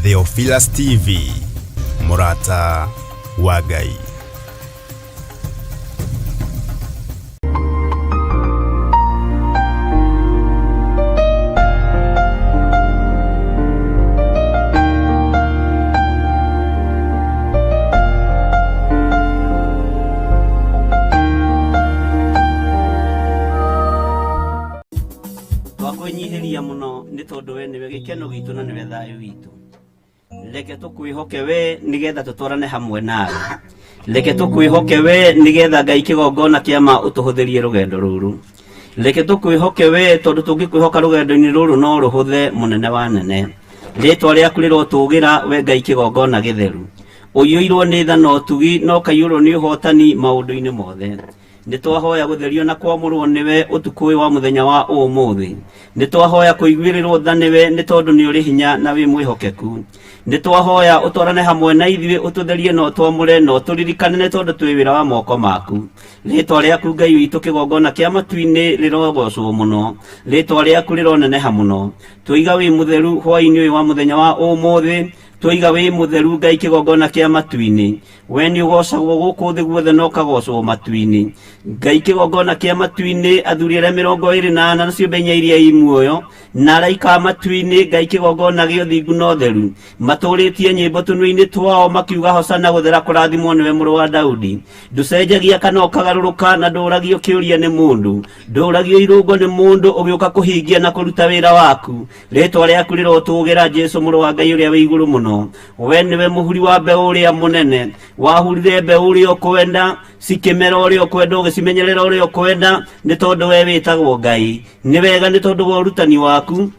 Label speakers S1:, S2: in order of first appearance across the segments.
S1: Theophilus TV, mũrata wa Ngai.
S2: Twakwĩnyihĩria mũno nĩ tondũ we nĩwe gĩkeno gitũ na nĩwe thayũ witũ. Reke tũkwĩhoke we nĩgetha tũtwarane hamwe nawe. Reke tũkwĩhoke we nĩgetha Ngai kĩgongona kĩa ma ũtũhũthĩrie rũgendo rũrũ. Reke tũkwĩhoke we tondũ tũngĩkwĩhoka rũgendo-inĩ rũrũ no rũhũthe mũnene wa nene. Rĩtwa rĩaku rĩrotũgĩra we Ngai kĩgongona gĩtheru. Ũiyũirwo nĩ tha na ũtugi na ũkaiyũrwo nĩ ũhotani maũndũ-inĩ mothe. Nĩ twahoya gũtherio na kwamũrwo nĩwe ũtukũ ũyũ wa mũthenya wa ũmũthĩ. Nĩ twahoya kũiguĩrĩrwo tha nĩwe nĩ tondũ nĩ ũrĩ hinya na wĩ mwĩhokeku. Nĩ twahoya ũtwarane hamwe na ithuĩ ũtũtherie na ũtwamũre na ũtũririkane nĩ tondũ twĩ wĩra wa moko maku. Rĩtwa rĩaku Ngai witũ kĩgongona kĩa matu-inĩ rĩrogocwo mũno. Rĩtwa rĩaku rĩroneneha mũno. Twoiga wĩ mũtheru hwaĩ-inĩ ũyũ wa mũthenya wa ũmũthĩ. Twoiga wĩ mũtheru Ngai kĩgongona kĩa matu-inĩ. We nĩ ũgocagwo gũkũ thĩ guothe na ũkagocwo matu-inĩ. Ngai kĩgongona kĩa matu-inĩ, athuri arĩa 24 na ciũmbe inya iria i muoyo, na araika a matu-inĩ, Ngai kĩgongona gĩa ũthingu na ũtheru, matũrĩtie nyĩmbo tũnua-inĩ twao makiuga hosana gũthera kũrathimwo nĩwe mũrũ wa Daudi. Ndũcenjagia kana ũkagarũrũka na ndũragio kĩũria nĩ mũndũ. Ndũragio irũngo nĩ mũndũ ũgĩũka kũhingia na kũruta wĩra waku. Rĩtwa rĩaku rĩrotũgĩra Jesu mũrũ wa Ngai ũrĩa wĩ igũrũ mũno. We nĩwe mũhuri wa mbeũ ũrĩa mũnene. Wahurire mbeũ ũrĩa ũkwenda, cikĩmera ũrĩa ũkwenda, ũgĩcimenyerera ũrĩa ũkwenda, nĩ tondũ we wĩtagwo Ngai. Nĩ wega nĩ tondũ wa ũrutani waku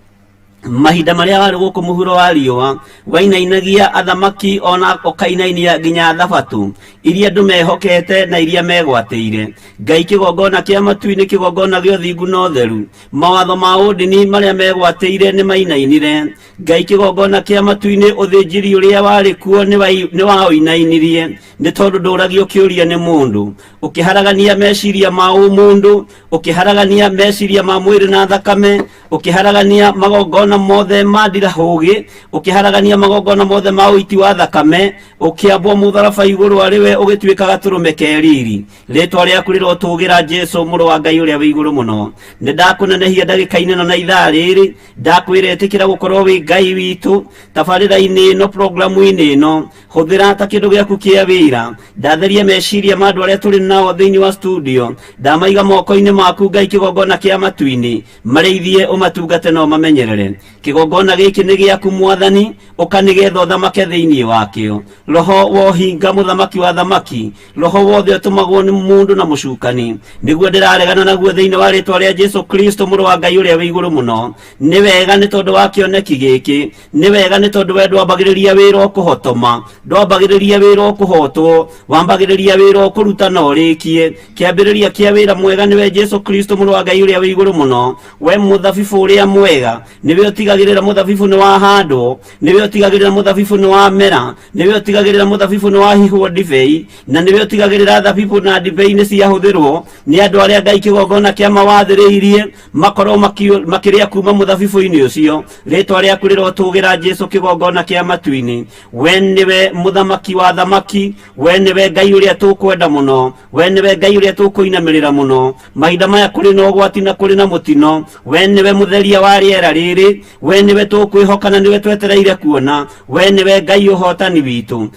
S2: mahinda marĩa warĩ gũkũ mũhuro wa riũa wainainagia athamaki ona ũkainainia nginya thabatũ iria andũ mehokete na iria megwatĩire. Ngai kĩgongona kĩa matu-inĩ, kĩgongona gĩa ũthingu na ũtheru, mawatho ma ũndini marĩa megwatĩire nĩ mainainire. Ngai kĩgongona kĩa matu-inĩ, ũthĩnjĩri ũrĩa warĩ kuo nĩ waũinainirie, nĩ tondũ ndũragio kĩũria nĩ mũndũ. Ũkĩharagania meciria ma ũmũndũ, ũkĩharagania meciria ma mwĩrĩ na thakame, ũkĩharagania magongona mothe ma ndirahũgĩ, ũkĩharagania magongona mothe ma ũiti wa thakame, ũkĩambwo mũtharaba igũrũ arĩ we ũgĩtuĩka gatũrũme ke riri. Rĩtwa rĩaku rĩrotũgĩra Jesu mũrũ wa Ngai ũrĩa wĩ igũrũ mũno. Nĩ ndakũnenehia ndagĩka-inĩ ĩno na ithaa rĩrĩ, ndakwĩra ĩtĩkĩra gũkorwo wĩ Ngai witũ tabarĩra-inĩ ĩno, programu-inĩ ĩno, hũthĩra ta kĩndũ gĩaku kĩa wĩra. Ndatheria meciria ma andũ arĩa tũrĩ nao thĩinĩ wa studio, ndamaiga moko-inĩ maku Ngai kĩgongona kĩa matu-inĩ, marĩithie ũmatungate na ũmamenyerere. Kĩgongona gĩkĩ nĩ gĩaku Mwathani, ũka nĩgetha ũthamake thĩinĩ wakĩo. Roho wa ũhinga mũthamaki wa thamaki, roho wothe ũtũmagwo nĩ mũndũ na mũcukani, nĩguo ndĩraregana naguo thĩinĩ wa rĩtwa rĩa Jesu Kristo mũrũ wa Ngai ũrĩa wĩ igũrũ mũno. Nĩ wega nĩ tondũ wa kĩoneki gĩkĩ, nĩ wega nĩ tondũ we ndwambagĩrĩria wĩra ũkũhotoma, ndwambagĩrĩria wĩra ũkũhotwo, wambagĩrĩria wĩra ũkũruta na ũrĩkie. Kĩambĩrĩria kĩa wĩra mwega nĩwe Jesu Kristo mũrũ wa Ngai ũrĩa wĩ igũrũ mũno. We mũthabibũ ũrĩa mwega, nĩwe ũtigagĩrĩra mũthabibũ nĩ wahandwo, nĩwe ũtigagĩrĩra mũthabibũ nĩ wamera, nĩwe ũtigagĩrĩra mũthabibũ nĩ wahihwo ndibei, na nĩwe ũtigagĩrĩra thabibũ na ndibei nĩ ciahũthĩrwo nĩ andũ arĩa Ngai kĩgongona kĩa mawathĩrĩirie makorwo makĩrĩa kuma mũthabibũ-inĩ ũcio. Rĩtwa rĩaku rĩrotũgĩra Jesu kĩgongona kĩa matu-inĩ. We nĩwe mũthamaki wa thamaki, we nĩwe Ngai ũrĩa tũkwenda mũno, we nĩwe Ngai ũrĩa tũkũinamĩrĩra mũno. Mahinda maya kũrĩ na ũgwati na kũrĩ na mũtino, we nĩwe mũtheria wa rĩera rĩrĩ, we nĩwe tũkwĩhoka na nĩwe twetereire kuona, we nĩwe Ngai ũhotani witũ.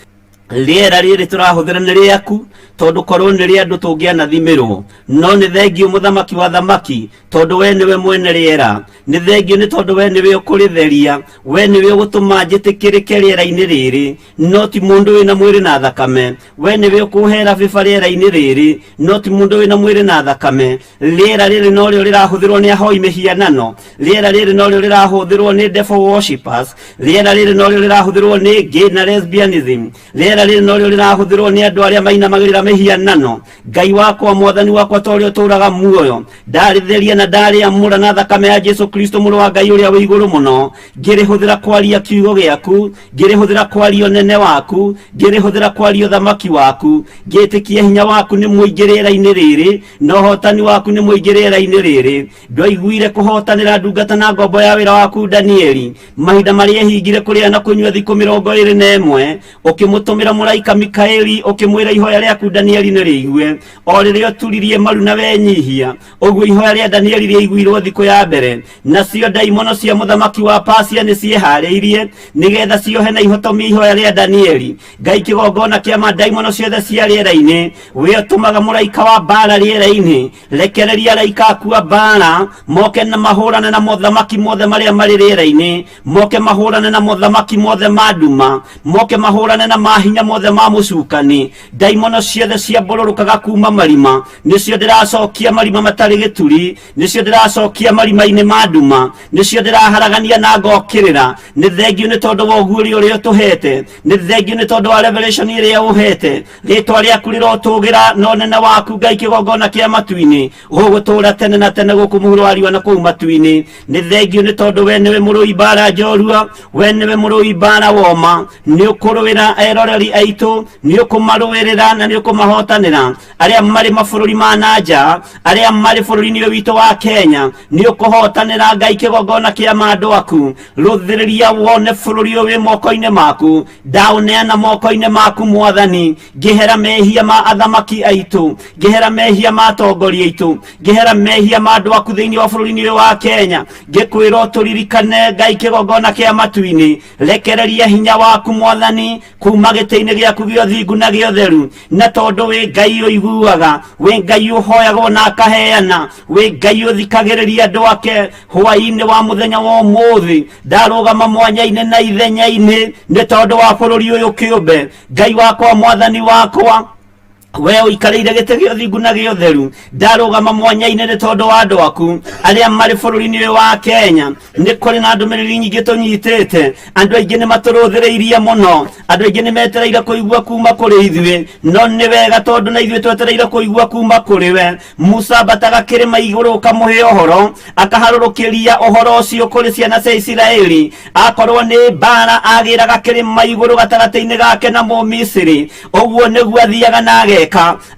S2: Rĩera rĩrĩ tũrahũthĩra nĩ rĩaku, tondũ korwo nĩ rĩa andũ tũngĩanathimĩrwo, no nĩ thengiũ mũthamaki wa thamaki, tondũ we nĩwe mwene rĩera. Nĩ thengiũ nĩ tondũ we nĩwe ũkũrĩtheria, we nĩwe ũgũtũma njĩtĩkĩrĩke rĩera-inĩ rĩrĩ, no ti mũndũ wĩna mwĩrĩ na thakame. We nĩwe ũkũhera bĩba rĩera-inĩ rĩrĩ, no ti mũndũ wĩna mwĩrĩ na thakame. Rĩera rĩrĩ norĩo rĩrahũthĩrwo nĩ ahoi mĩhianano, rĩera rĩrĩ norĩo rĩrahũthĩrwo nĩ devil worshippers, rĩera rĩrĩ norĩo rĩrahũthĩrwo nĩ gay na lesbianism, rĩera Rĩera rĩrĩ norĩo rĩrahũthĩrwo nĩ andũ arĩa mainamagĩrĩra mĩhianano. Ngai wakwa, Mwathani wakwa, ta ũrĩa ũtũũraga muoyo, ndarĩtheria na ndarĩamũra na thakame ya Jesu Kristo mũrũ wa Ngai ũrĩa wĩ igũrũ mũno, ngĩrĩhũthĩra kwaria kiugo gĩaku, ngĩrĩhũthĩra kwaria ũnene waku, ngĩrĩhũthĩra kwaria ũthamaki waku, ngĩtĩkia hinya waku nĩ mũingĩ rĩera-inĩ rĩrĩ, na ũhotani waku nĩ mũingĩ rĩera-inĩ rĩrĩ. Ndwaiguire kũhotanĩra ndungata na ngombo ya wĩra waku Danieli, mahinda marĩa ehingire kũrĩa na kũnyua thikũ 21, ũkĩmũtũmĩra mũraika Mikaeli, ũkĩmwĩra ihoya rĩaku Danieli nĩ rĩigue, o rĩrĩa ũturirie maru na wenyihia. Ũguo ihoya rĩa Danieli rĩaiguirwo thikũ ya mbere. Nacio ndaimono cia mũthamaki wa Pasia nĩ ciĩharĩirie nĩgetha ciohe na ihotomie ihoya rĩa Danieli. Ngai kĩgongona kĩa ma ndaimono ciothe cia rĩera-inĩ, we ũtũmaga mũraika wa mbara rĩera-inĩ, rekereria araika aku a mbara moke na mahũrane na mothamaki mothe marĩa marĩ rĩera-inĩ, moke mahũrane na mothamaki mothe ma nduma, moke mahũrane na mahinya mothe ma mũcukani. Ndaimono ciothe ciambũrũrũkaga kuma marima, nĩcio ndĩracokia marima matarĩ gĩturi, nĩcio ndĩracokia marima-inĩ ma nduma, nĩcio ndĩraharagania na ngokĩrĩra. Nĩ thengiũ nĩ tondũ wa ũguũrio ũrĩa ũtũhete, nĩ thengiũ nĩ tondũ wa revelation ĩrĩa ũhete. Rĩtwa rĩaku rĩrotũgĩra na ũnene waku Ngai kĩgongona kĩa matu-inĩ, ũgũtũũra tene na tene gũkũ mũhuro wa riũa na kũu matu-inĩ. Nĩ thengiũ nĩ tondũ we nĩwe mũrũi mbara njorua, we nĩwe mũrũi mbara woma, nĩ ũkũrũĩra eroreri aitũ, nĩ ũkũmarũĩrĩra na nĩ ũkũmahotanĩra. Arĩa marĩ mabũrũri ma na nja, arĩa marĩ bũrũri-inĩ ũyũ witũ wa Kenya, nĩ ũkũhotanĩra Ngai kĩgongona kĩa ma andũ aku. Rũthĩrĩria wone bũrũri ũyũ wĩ moko-inĩ maku, ndaũneana moko-inĩ maku Mwathani, ngĩhera mehia ma athamaki aitũ, ngĩhera mehia ma atongoria aitũ, ngĩhera mehia ma andũ aku thĩinĩ wa bũrũri-inĩ ũyũ wa Kenya. Ngĩkwĩra ũtũririkane Ngai kĩgongona kĩa matu-inĩ, rekereria hinya waku Mwathani kuma gĩtĩ-inĩ gĩaku gĩa ũthingu na gĩa ũtheru, na tondũ wĩ Ngai ũiguaga, wĩ Ngai ũhoyagwo na akaheana, wĩ Ngai ũthikagĩrĩria andũ ake. Hwaĩ-inĩ wa mũthenya wa ũmũthĩ ndarũgama mwanya-inĩ na ithenya-inĩ nĩ tondũ wa bũrũri ũyũ kĩũmbe. Ngai wakwa, Mwathani wakwa, we ũikarĩire gĩtĩ gĩa ũthingu na gĩa ũtheru, ndarũgama mwanya-inĩ nĩ tondũ wa andũ aku arĩa marĩ bũrũri-inĩ ũyũ wa Kenya. Nĩ kũrĩ na ndũmĩrĩri nyingĩ tũnyitĩte, andũ aingĩ nĩ matũrũthĩrĩirie mũno, andũ aingĩ nĩ metereire kũigua kuma kũrĩ ithuĩ, no nĩ wega tondũ na ithuĩ twetereire kũigua kuma kũrĩ we. Musa ambataga kĩrĩma igũrũ ũkamũhe ũhoro, akaharũrũkĩria ũhoro ũcio kũrĩ ciana cia Isiraeli. Akorwo nĩ mbara agĩraga kĩrĩma igũrũ gatagatĩ-inĩ gake na Mũmisiri, ũguo nĩguo athiaga na ageka.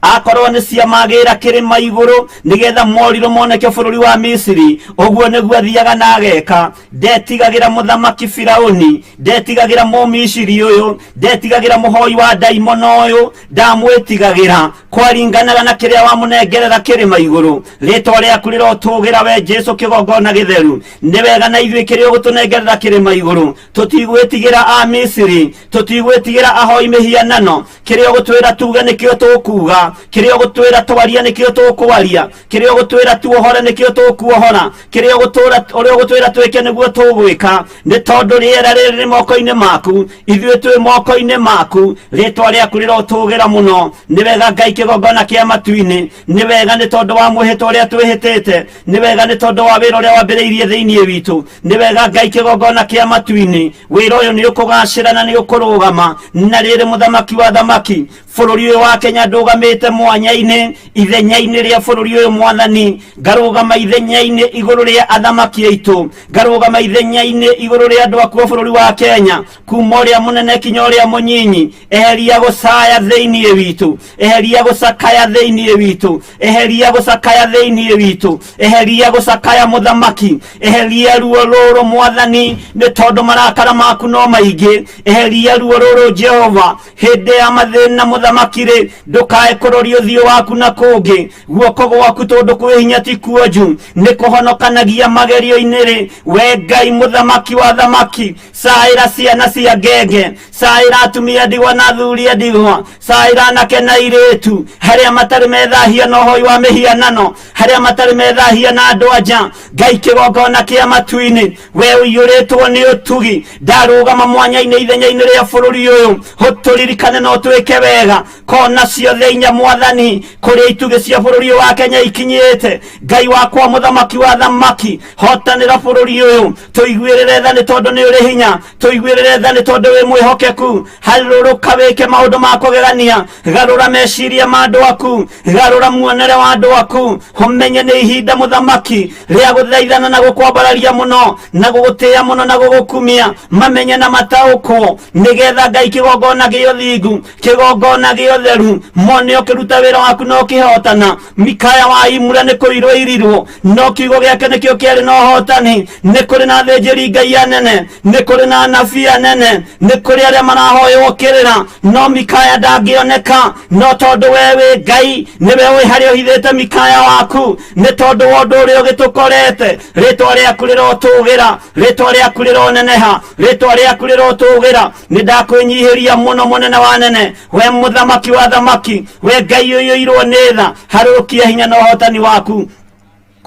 S2: Akorwo nĩ ciama agĩra kĩrĩma igũrũ nĩgetha morirũ moneke bũrũri wa Misiri, ũguo nĩguo athiaga na ageka. Ndetigagĩra mũthamaki Firauni, ndetigagĩra Mũmisiri ũyũ, ndetigagĩra mũhoi wa ndaimono ũyũ, ndamwĩtigagĩra. Kwaringanaga na kĩrĩa wamũnengerera kĩrĩma igũrũ. Rĩtwa rĩaku rĩrotũgĩra we Jesu kĩgongona gĩtheru. Nĩ wega na ithuĩ kĩrĩa ũgũtũnengerera kĩrĩma igũrũ. Tũtigwĩtigĩra a Misiri, tũtigwĩtigĩra ahoi mĩhianano. Kĩrĩa ũgũtwĩra tuge nĩkĩo tũkuga, kĩrĩa ũgũtwĩra twarie nĩkĩo tũkwaria, kĩrĩa ũgũtwĩra tuohore nĩkĩo tũkuohora, kĩrĩa ũgũtũra ũrĩa ũgũtwĩra twĩke nĩguo tũgwĩka, nĩ tondũ rĩera rĩrĩ rĩ moko-inĩ maku, ithuĩ twĩ moko-inĩ maku. Rĩtwa rĩaku rĩrotũgĩra mũno. Nĩ wega Ngai kĩgongona kĩa matu-inĩ, nĩ wega nĩ tondũ wa mwĩhĩtwa ũrĩa twĩhĩtĩte, nĩ wega nĩ tondũ wa wĩra ũrĩa wambĩrĩirie thĩinĩ witũ, nĩ wega Ngai kĩgongona kĩa matu-inĩ. Wĩra ũyũ nĩ ũkũgacĩra na nĩ ũkũrũgama. Na rĩrĩ mũthamaki wa thamaki, bũrũri ũyũ wa Kenya ndũgamĩte mwanya-inĩ ithenya-inĩ rĩa bũrũri ũyũ Mwathani, ngarũgama ithenya-inĩ igũrũ rĩa athamaki aitũ, ngarũgama ithenya-inĩ igũrũ rĩa andũ aku a bũrũri wa Kenya, kuma ũrĩa mũnene kinya ũrĩa mũnyinyi. Eheria gũcaya thĩinĩ witũ, eheria gũcakaya thĩinĩ witũ, eheria gũcakaya thĩinĩ witũ, eheria gũcakaya mũthamaki, eheria ruo rũrũ Mwathani, nĩ tondũ marakara maku no maingĩ. Eheria ruo rũrũ Jehova, hĩndĩ ya mathĩna mũthamaki rĩ, ndũkae kũroria ũthiũ waku na kũngĩ. Guoko gwaku tondũ kwĩ hinya ti kuonju, nĩ kũhonokanagia magerio-inĩ rĩ. We Ngai mũthamaki wa thamaki, caĩra ciana cia ngenge, caĩra atumia ndigwa na athuri a ndigwa, caĩra anake na airĩtu. Athingu, harĩa matarĩ methahia na ũhoi wa mĩhianano, harĩa matarĩ methahia na andũ anja. Ngai kĩgongona kĩa matu-inĩ, we ũiyũrĩtwo nĩ ũtugi, ndarũgama mwanya-inĩ ithenya-inĩ rĩa bũrũri ũyũ, ũtũririkane na ũtwĩke wega. Kona ciothe inya Mwathani, kũrĩa itugĩ cia bũrũri ũyũ wa Kenya ikinyĩte. Ngai wakwa, mũthamaki wa thamaki, hotanĩra bũrũri ũyũ, tũiguĩrĩre tha nĩ tondũ nĩ ũrĩ hinya, tũiguĩrĩre tha nĩ tondũ wĩ mwĩhokeku. Harũrũka wĩke maũndũ ma kũgegania, garũra meciria ma andũ aku, garũra muonere wa andũ aku, ũmenye nĩ ihinda mũthamaki rĩa gũthaithana na gũkwambararia mũno na gũgũtĩĩa mũno na gũgũkumia, mamenye na mataũkwo, nĩgetha Ngai kĩgongona gĩa ũthingu, kĩgongona gĩa ũtheru, mone ũkĩruta wĩra waku na ũkĩhotana. Mikaya wa Imura nĩ kũirwo irirwo, no kiugo gĩake nĩkĩo kĩarĩ na ũhotani. Nĩ kũrĩ na athĩnjĩri Ngai anene, nĩ kũrĩ na anabii anene, nĩ kũrĩ arĩa marahoywo kĩrĩra, no Mikaya ndangĩoneka. No tondũ we wĩ Ngai, nĩwe ũĩ harĩa ũhithĩte Mikaya waku. Nĩ tondũ wa ũndũ ũrĩa ũgĩtũkorete, rĩtwa rĩaku rĩrotũgĩra, rĩtwa rĩaku rĩroneneha, rĩtwa rĩaku rĩrotũgĩra. Nĩ ndakwĩnyihĩria mũno, mũnene wa nene, we mũthamaki wa thamaki, we Ngai ũiyũirwo nĩ tha, harũkia hinya na ũhotani waku.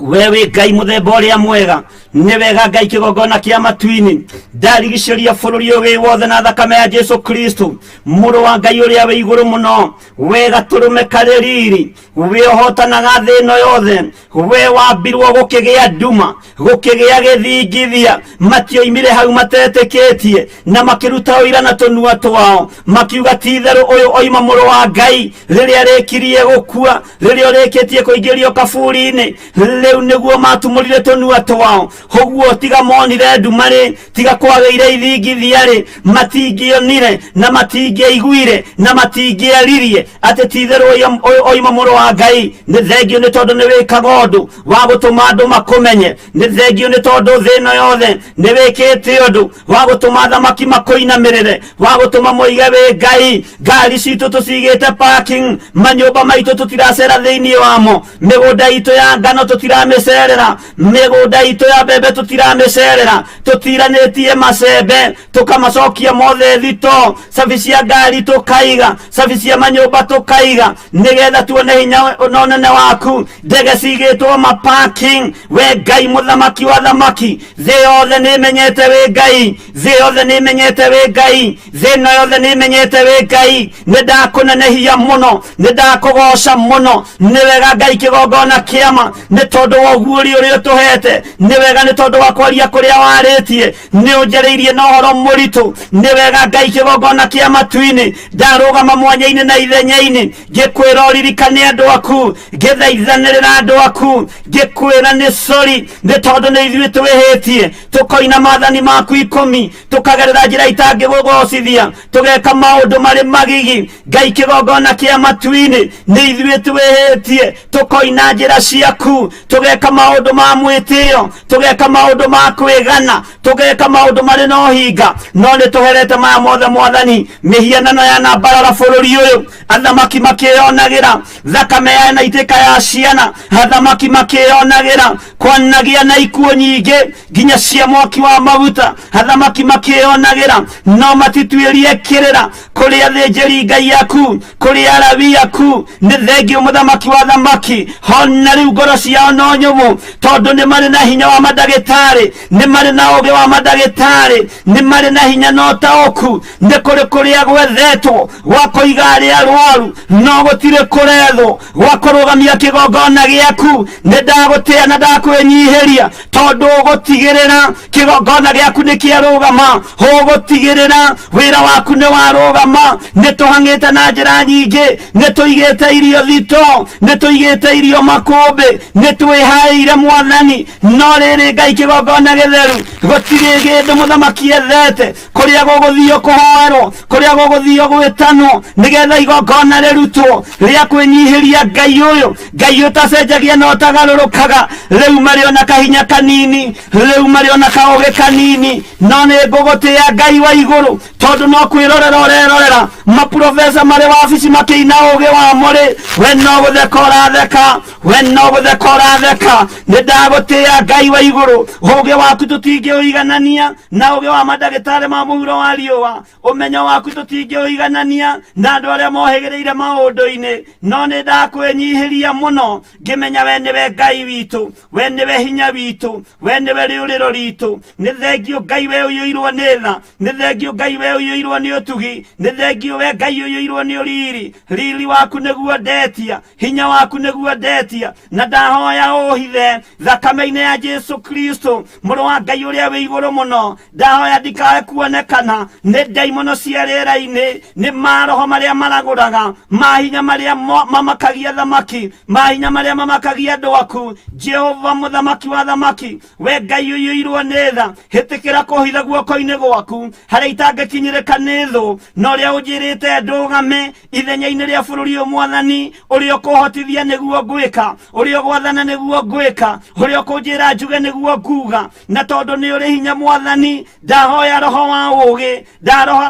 S2: We wĩ Ngai mũthemba ũrĩa mwega. Nĩ wega Ngai kĩgongona kĩa matu-inĩ, ndarigicĩria bũrũri ũyũ wĩ wothe na thakame ya Jesu Kristo, mũrũ wa Ngai ũrĩa wĩ igũrũ mũno. We gatũrũme karĩ riri, we ũhotanaga thĩ ĩno yothe, we wambirwo gũkĩgĩa nduma, gũkĩgĩa gĩthingithia, matioimire hau matetĩkĩtie, na makĩruta ũira na tũnua twao, makiuga ti itherũ ũyũ oima mũrũ wa Ngai. Rĩrĩa rĩkirie gũkua, rĩrĩa ũrĩkĩtie kũingĩrio kaburi-inĩ, rĩu nĩguo matumũrire tũnua twao. Ũguo tiga monire nduma-rĩ, tiga kwagĩire ithingithia-rĩ, matingĩonire na matingĩaiguire na matingĩaririe atĩ ti itherũ ũyũ oima mũrũ wa Ngai. Nĩ thengio nĩ tondũ nĩ wĩkaga ũndũ wa gũtũma andũ makũmenye. Nĩ thengio nĩ tondũ thĩ ĩno yothe nĩ wĩkĩte ũndũ wa gũtũma thamaki makũinamĩrĩre, wa gũtũma moige wĩ Ngai. Ngari citũ tũcigĩte parking, manyũmba maitũ tũtiracera thĩinĩ wamo, mĩgũnda itũ ya ngano tũtiramĩcerera, mĩgũnda itũ ya mbembe tũtiramĩcerera, tũtiranĩtie macembe tũkamacokia mothe thito, cabi cia ngari tũkaiga, cabi cia manyũmba tũkaiga, nĩgetha tuone hinya na ũnene waku. Ndege cigĩtwo ma parking. We Ngai mũthamaki wa thamaki, thĩ yothe nĩ ĩmenyete wĩ Ngai, thĩ yothe nĩ ĩmenyete wĩ Ngai, thĩ ĩno yothe nĩ ĩmenyete wĩ Ngai. Nĩ ndakũnenehia mũno, nĩ ndakũgoca mũno. Nĩ wega Ngai kĩgongona kĩama, nĩ tondũ wa ũguũri ũrĩa ũtũhete. Nĩ wega nĩ tondũ wa kwaria kũrĩa warĩtie, nĩ ũnjarĩirie na ũhoro mũritũ. Nĩ wega Ngai kĩgongona kĩa matu-inĩ, ndarũgama mwanya-inĩ na ithenya-inĩ, ngĩkwĩra ũririkane andũ aku, ngĩthaithanĩrĩra andũ aku, ngĩkwĩra nĩ sori nĩ tondũ nĩ ithuĩ twĩhĩtie, tũkoina maathani maku 10, tũkagerera njĩra itangĩgũgocithia, tũgeka maũndũ marĩ magigi. Ngai kĩgongona kĩa matu-inĩ, nĩ ithuĩ twĩhĩtie, tũkoina njĩra ciaku, tũgeka maũndũ ma mwĩtĩo, tũgeka maũndũ ma kwĩgana, tũgeka maũndũ marĩ na ũhinga. No nĩ tũherete maya mothe Mwathani. Mĩhianano yanambarara bũrũri ũyũ, athamaki makĩyonagĩra thakame ya na itĩka ya ciana, athamaki makĩyonagĩra kwanagĩa na ikuũ nyingĩ nginya cia mwaki wa maguta, athamaki makĩyonagĩra, no matituĩrie kĩrĩra kũrĩ athĩnjĩri Ngai aku, kũrĩ arawi aku. Nĩ thengio mũthamaki wa thamaki, hona rĩu ngoro ciao no nyũmũ, tondũ nĩ marĩ na hinya wa mandagĩtarĩ, nĩ marĩ na ũgĩ wa mandagĩtarĩ, nĩ marĩ na hinya na ũtaũku. Nĩ kũrĩ kũrĩa gwethetwo gwa kũiga arĩa arwaru, no gũtirĩ kũrethwo gwa kũrũgamia kĩgongona gĩaku. Nĩ ndagũtĩa na ndakwĩnyihĩria, tondũ ũgũtigĩrĩra kĩgongona gĩaku nĩ kĩarũgama, ũgũtigĩrĩra wĩra waku nĩ warũgama. Nĩ tũhang'ĩte na njĩra nyingĩ, nĩ tũigĩte irio thito, nĩ tũigĩte irio makũmbĩ, nĩ twĩhaĩire Mwathani. No rĩrĩ Ngai kĩgongona gĩtheru, gũtirĩ kĩndũ mũthamaki ethete, kũrĩa gũgũthio kũhoerwo, kũrĩa gũgũthio gwĩtanwo, nĩgetha igongona rĩrutwo rĩa kwĩnyihĩria Ngai ũyũ, Ngai ũtacenjagia na ũtagarũrũkaga. Rĩu marĩ ona kahinya kanini, rĩu marĩ ona kaũgĩ kanini, no nĩ ngũgũtĩa Ngai wa igũrũ. Tondũ no kwĩrorera ũrerorera maprofesa marĩ wabici makĩina ũgĩ wa mũrĩ, we no gũtheka ũratheka, we no gũtheka ũratheka. Nĩ ndagũtĩĩa Ngai wa igũrũ, ũgĩ waku tũtingĩũiganania na ũgĩ wa mandagĩtarĩ ma mũhuro wa riũa, ũmenyo waku tũtingĩũiganania na andũ arĩa mohĩgĩrĩire maũndũ-inĩ, no nĩ ndakwĩnyihĩria mũno ngĩmenya we nĩwe Ngai witũ, we nĩwe hinya witũ, we nĩwe rĩũrĩro ritũ. Nĩ thengio Ngai we ũiyũirwo nĩ tha, nĩ thengio Ngai we ũiyũirwo nĩ ũtugi, nĩ thengio we Ngai ũiyũirwo nĩ ũriri. Riri waku nĩguo ndetia, hinya waku nĩguo ndetia, na ndahoya ũhithe thakame-inĩ ya Jesu Kristo mũrũ wa Ngai ũrĩa wĩ igũrũ mũno. Ndahoya ndikae kuonekana nĩ ndaimono cia rĩera-inĩ, nĩ maroho marĩa maragũraga, mahinya marĩa mamakagia thamaki, mahinya marĩa mamakagia andũ aku. Jehova mũthamaki wa thamaki, we Ngai ũiyũirwo nĩ tha, hĩtĩkĩra kũhitha guoko-inĩ gwaku harĩa itangĩkinyĩrĩka nĩ thũ, na ũrĩa ũnjĩrĩte ndũgame ithenya-inĩ rĩa bũrũri ũyũ. Mwathani, ũrĩa ũkũhotithia nĩguo ngwĩka, ũrĩa ũgwathana nĩguo ngwĩka, ũrĩa ũkũnjĩra njuge nĩguo nguga. Na tondũ nĩ ũrĩ hinya Mwathani, ndahoya roho wa ũũgĩ,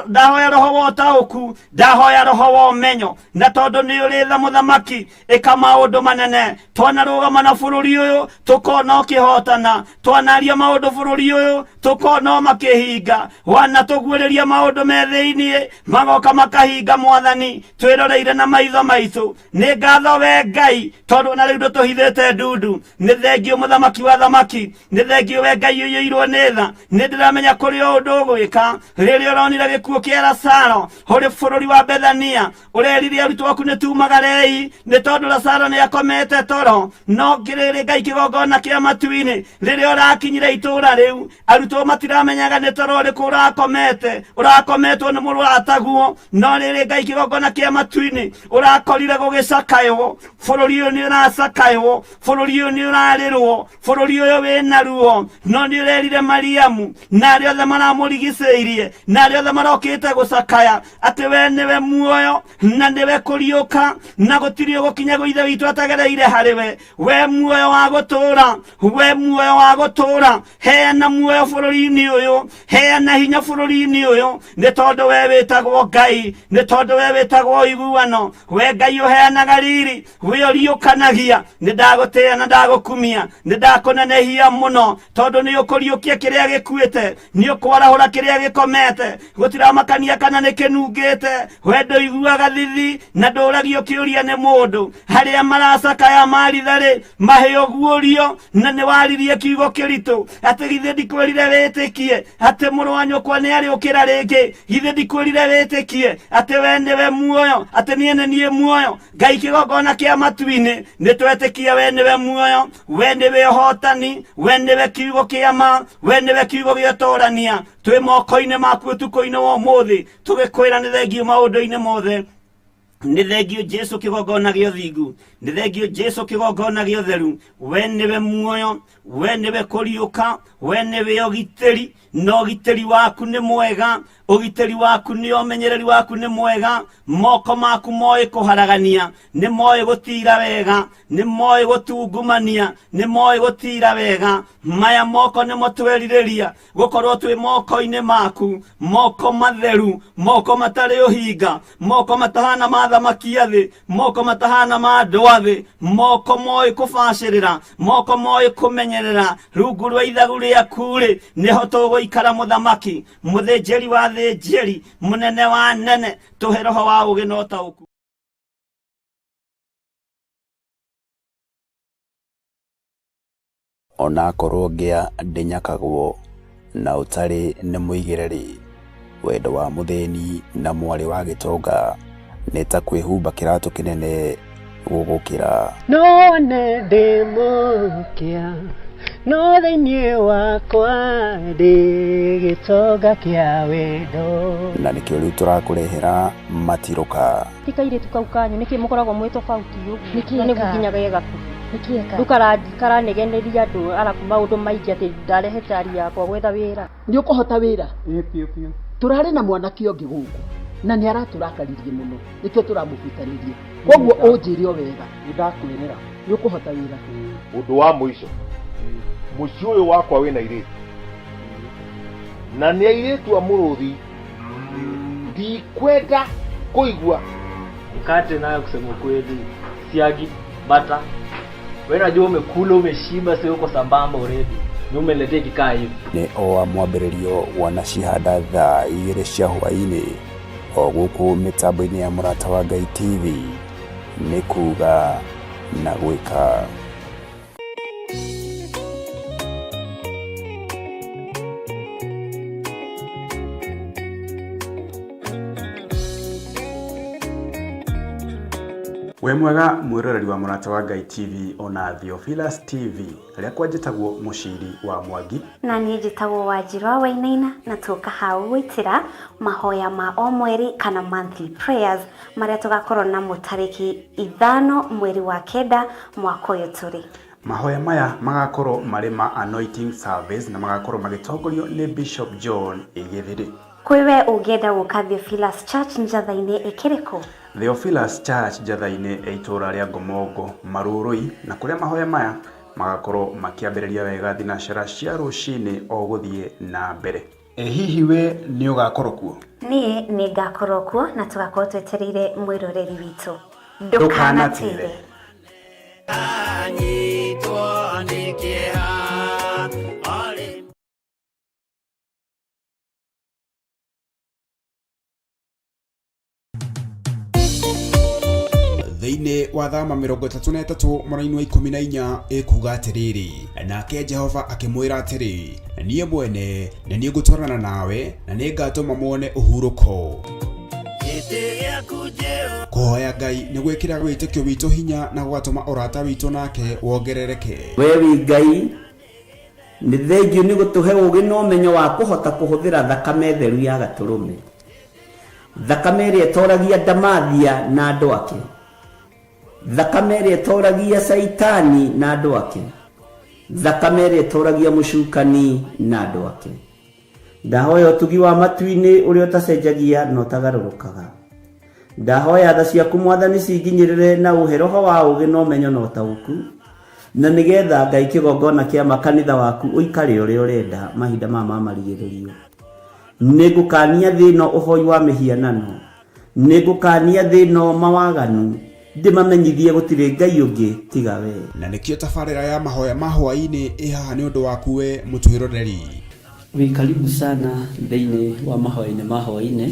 S2: ndahoya roho wa ũtaũku, ndahoya roho wa ũmenyo. Na tondũ nĩ ũrĩ tha mũthamaki, ĩka maũndũ manene. Twanarũgama na bũrũri ũyũ tũkona ũkĩhotana, twanaria maũndũ bũrũri ũyũ tũkona makĩhinga, wanatũguũrĩria maũndũ me thĩiniĩ magoka makahinga. Mwathani, twĩroreire na maitho maitũ. Nĩ ngatho we Ngai, tondũ ona rĩu ndũtũhithĩte ndundu. Nĩ thengio mũthamaki wa thamaki, nĩ thengio we Ngai ũiyũirwo nĩ tha. Nĩ ndĩramenya kũrĩ o ũndũ ũgwĩka. Rĩrĩa ũronire gĩkuũ kĩa Lazaro ũrĩ bũrũri wa Bethania, ũrerire arutwo aku nĩ tumagarei nĩ tondũ Lazaro nĩ akomete toro. No ngĩrĩrĩ Ngai kĩgongona kĩa matu-inĩ, rĩrĩa ũrakinyire itũũra rĩu, arutwo matiramenyaga nĩ toro ũrĩkũ ũrakomete, ũrakometwo nĩ mũrataguo. No rĩrĩ Ngai kĩgongona kĩa matu-inĩ, ũrakorire gũgĩcakaywo. Bũrũri ũyũ nĩ ũracakaywo, bũrũri ũyũ nĩ ũrarĩrwo, bũrũri ũyũ wĩna ruo. No nĩ ũrerire Mariamu na arĩa othe maramũrigicĩirie na arĩa othe marokĩte gũcakaya atĩ we nĩwe muoyo na nĩwe kũriũka, na gũtirĩ ũgũkinya gwĩ Ithe witũ atagereire harĩ we. We muoyo wa gũtũũra, we muoyo wa gũtũũra, heana muoyo bũrũri-inĩ ũyũ, heana hinya bũrũri-inĩ ũyũ, nĩ tondũ we wĩtagwo Ngai, nĩ tondũ we wĩtagwo ũiguano, we Ngai ũheanaga riri, we ũriũkanagia. Nĩ ndagũtĩĩa na ndagũkumia, nĩ ndakũnenehia mũno, tondũ nĩ ũkũriũkia kĩrĩa gĩkuĩte, nĩ ũkwarahũra kĩrĩa gĩkomete. Gũtiramakania kana nĩ kĩnungĩte, we ndũiguaga thithi na ndũragio kĩũria nĩ mũndũ. Harĩa maracakaya maritharĩ mahĩ ũguũrio, na nĩ waririe kiugo kĩritũ atĩ githĩ ndikwĩrire wĩtĩkie atĩ mũrũ wa nyũkwa nĩ arĩũkĩra rĩngĩ? Githĩ ndikwĩrire wĩtĩkie atĩ we nĩwe muoyo, atĩ niĩ nĩ niĩ muoyo? Ngai kĩgongona kĩa matu-inĩ, nĩ twetĩkia we nĩwe muoyo, we nĩwe ũhotani, we nĩwe kiugo kĩa ma, we nĩwe kiugo gĩa ũtũrania. Twĩ moko-inĩ maku ũtukũ-inĩ wa ũmũthĩ, tũgĩkwĩra nĩ thengio maũndũ-inĩ mothe. Nĩ thengio Jesu kĩgongona gĩa ũthingu, nĩ thengio Jesu kĩgongona gĩa ũtheru. We nĩwe muoyo, we nĩwe kũriũka, we nĩwe ũgitĩri, na ũgitĩri waku nĩ mwega, ũgitĩri waku nĩ ũmenyereri waku nĩ mwega. Moko maku moĩ kũharagania, nĩ moĩ gũtira wega, nĩ moĩ gũtungumania, nĩ moĩ gũtira wega. Maya moko nĩmo twerirĩria gũkorwo twĩ moko-inĩ maku, moko matheru, moko matarĩ ũhinga, moko matahana ma thamaki a thĩ, moko matahana ma andũ a thĩ, moko moĩ kũbacĩrĩra, moko moĩ kũmenyerera. Rungu rwa ithagu rĩaku-rĩ, nĩho tũgũikara mũthamaki, mũthĩnjĩri wa thĩnjĩri, mũnene wa nene. Tũhe roho wa ũũgĩ na ũtaũku.
S1: Onakorwo ngĩa ndĩnyakagwo na ũtarĩ nĩ mũigĩre-rĩ, wendo wa mũthĩni na mwarĩ wa gĩtonga nĩ ta kwĩhumba kĩratũ kĩnene gũgũkĩra.
S3: No nĩ ndĩ mũkĩa, no thĩinĩ wakwa ndĩ gĩtonga kĩa wendo.
S1: Na nĩkĩo rĩu tũrakũrehera matirũka.
S4: Ti kairĩtu kau kanyu nĩkĩ mũkoragwo mwĩ tofauti ũguo?
S5: Nĩkĩ
S4: Na nĩguo
S5: eka?
S4: nginya ge gakuhĩ.
S5: Nĩkĩ eka?
S4: Rĩu karanegeneria andũ arabu maũndũ maingĩ atĩ ndarehe tari yakwa gwetha wĩra.
S6: Nĩ ũkũhota wĩra?
S7: Ĩĩ biũ biũ.
S6: Tũrarĩ na mwanake ũngĩ gũkũ na nĩ aratũrakaririe mũno, nĩkĩo tũramũbutanirie. Koguo ũnjĩre o wega.
S7: Nĩ ndakwĩrĩra.
S6: Nĩ ũkũhota wĩra?
S8: Ũndũ wa mũico, mũciĩ ũyũ wakwa wĩna airĩtu na nĩ airĩtu a mũrũthi. Ndikwenda kũigua.
S5: Mkate nayo kusema ukweli, siagi, bata. Wewe najua umekula umeshiba, sio uko sambamba already. Ni umeniletea kikaa hivi.
S1: Nĩ o wa mwambĩrĩrio wanacihanda thaa 2 cia hwaĩ-inĩ o gũkũ mĩtambo-inĩ ya Mũrata wa Ngai TV, nĩ kuga na gwĩka.
S7: Wĩ mwega mwĩroreri wa Mũrata wa Ngai TV ona Theophilus TV, rĩakwa njĩtagwo Mũciri wa Mwangi.
S9: Na niĩ njĩtagwo Wanjirũ wa Wainaina, na tũka hau gwĩtĩra mahoya ma o mweri kana monthly prayers marĩa tũgakorwo namo tarĩki 5 mweri wa 9 mwaka ũyũ tũrĩ.
S7: Mahoya maya magakorwo marĩ ma anointing service na magakorwo magĩtongorio nĩ Bishop John Githiri.
S9: Kwĩ we ũngĩenda gũka Theophilus Church Njatha-inĩ ĩkĩrĩkũ?
S7: Theophilus Church Njatha-inĩ ya itũũra rĩa Ngomongo Marurui, na kũrĩa mahoya maya magakorwo makĩambĩrĩria wega thinacara cia rũcinĩ o gũthiĩ na mbere. Ĩ hihi we nĩ ũgakorwo kuo?
S9: Niĩ nĩ ngakorwo kuo na tũgakorwo twetereire mwĩroreri witũ.
S7: Ndũkanatĩre.
S2: Anyitwo nĩ kĩeha arĩ
S7: Thĩinĩ wa thama 33 mũraini wa 14 ĩkuga atĩrĩrĩ, nake Jehova akĩmwĩra atĩrĩ, niĩ mwene nĩ niĩ ngũtwarana nawe na nĩ ngatũma muone ũhurũko. Kũhoya Ngai nĩ gwĩkĩra wĩtĩkio witũ hinya na gũgatũma ũrata witũ nake wongerereke.
S2: We wĩ Ngai, nĩ thengiũ nĩ gũtũhe ũũgĩ na ũmenyo wa kũhota kũhũthĩra thakame theru ya gatũrũme, thakame ĩrĩa ĩtoragia ndamathia na andũ ake, thakame ĩrĩa ĩtoragia Caitani na andũ ake, thakame ĩrĩa ĩtoragia mũcukani na andũ ake. Ndahoya ũtugi wa matu-inĩ ũrĩa ũtacenjagia na ũtagarũrũkaga. Ndahoya tha ciaku Mwathani cinginyĩrĩre na ũhe roho wa ũũgĩ na ũmenyo na ũtaũku, na nĩgetha Ngai kĩgongona kĩa makanitha waku ũikare ũrĩa ũrenda mahinda maya ma marigĩrĩrio. Nĩngũkania thĩ ĩno ũhoi wa mĩhianano, nĩngũkania thĩ ĩno mawaganu, ndĩmamenyithie gũtirĩ Ngai ũngĩ tiga we.
S7: Na nĩkĩo tabarĩra ya mahoya ma hwaĩ-inĩ ĩ haha nĩ ũndũ waku we mũtwĩroreri.
S2: Wĩ karibu sana thĩinĩ wa mahoya-inĩ ma hwaĩ-inĩ,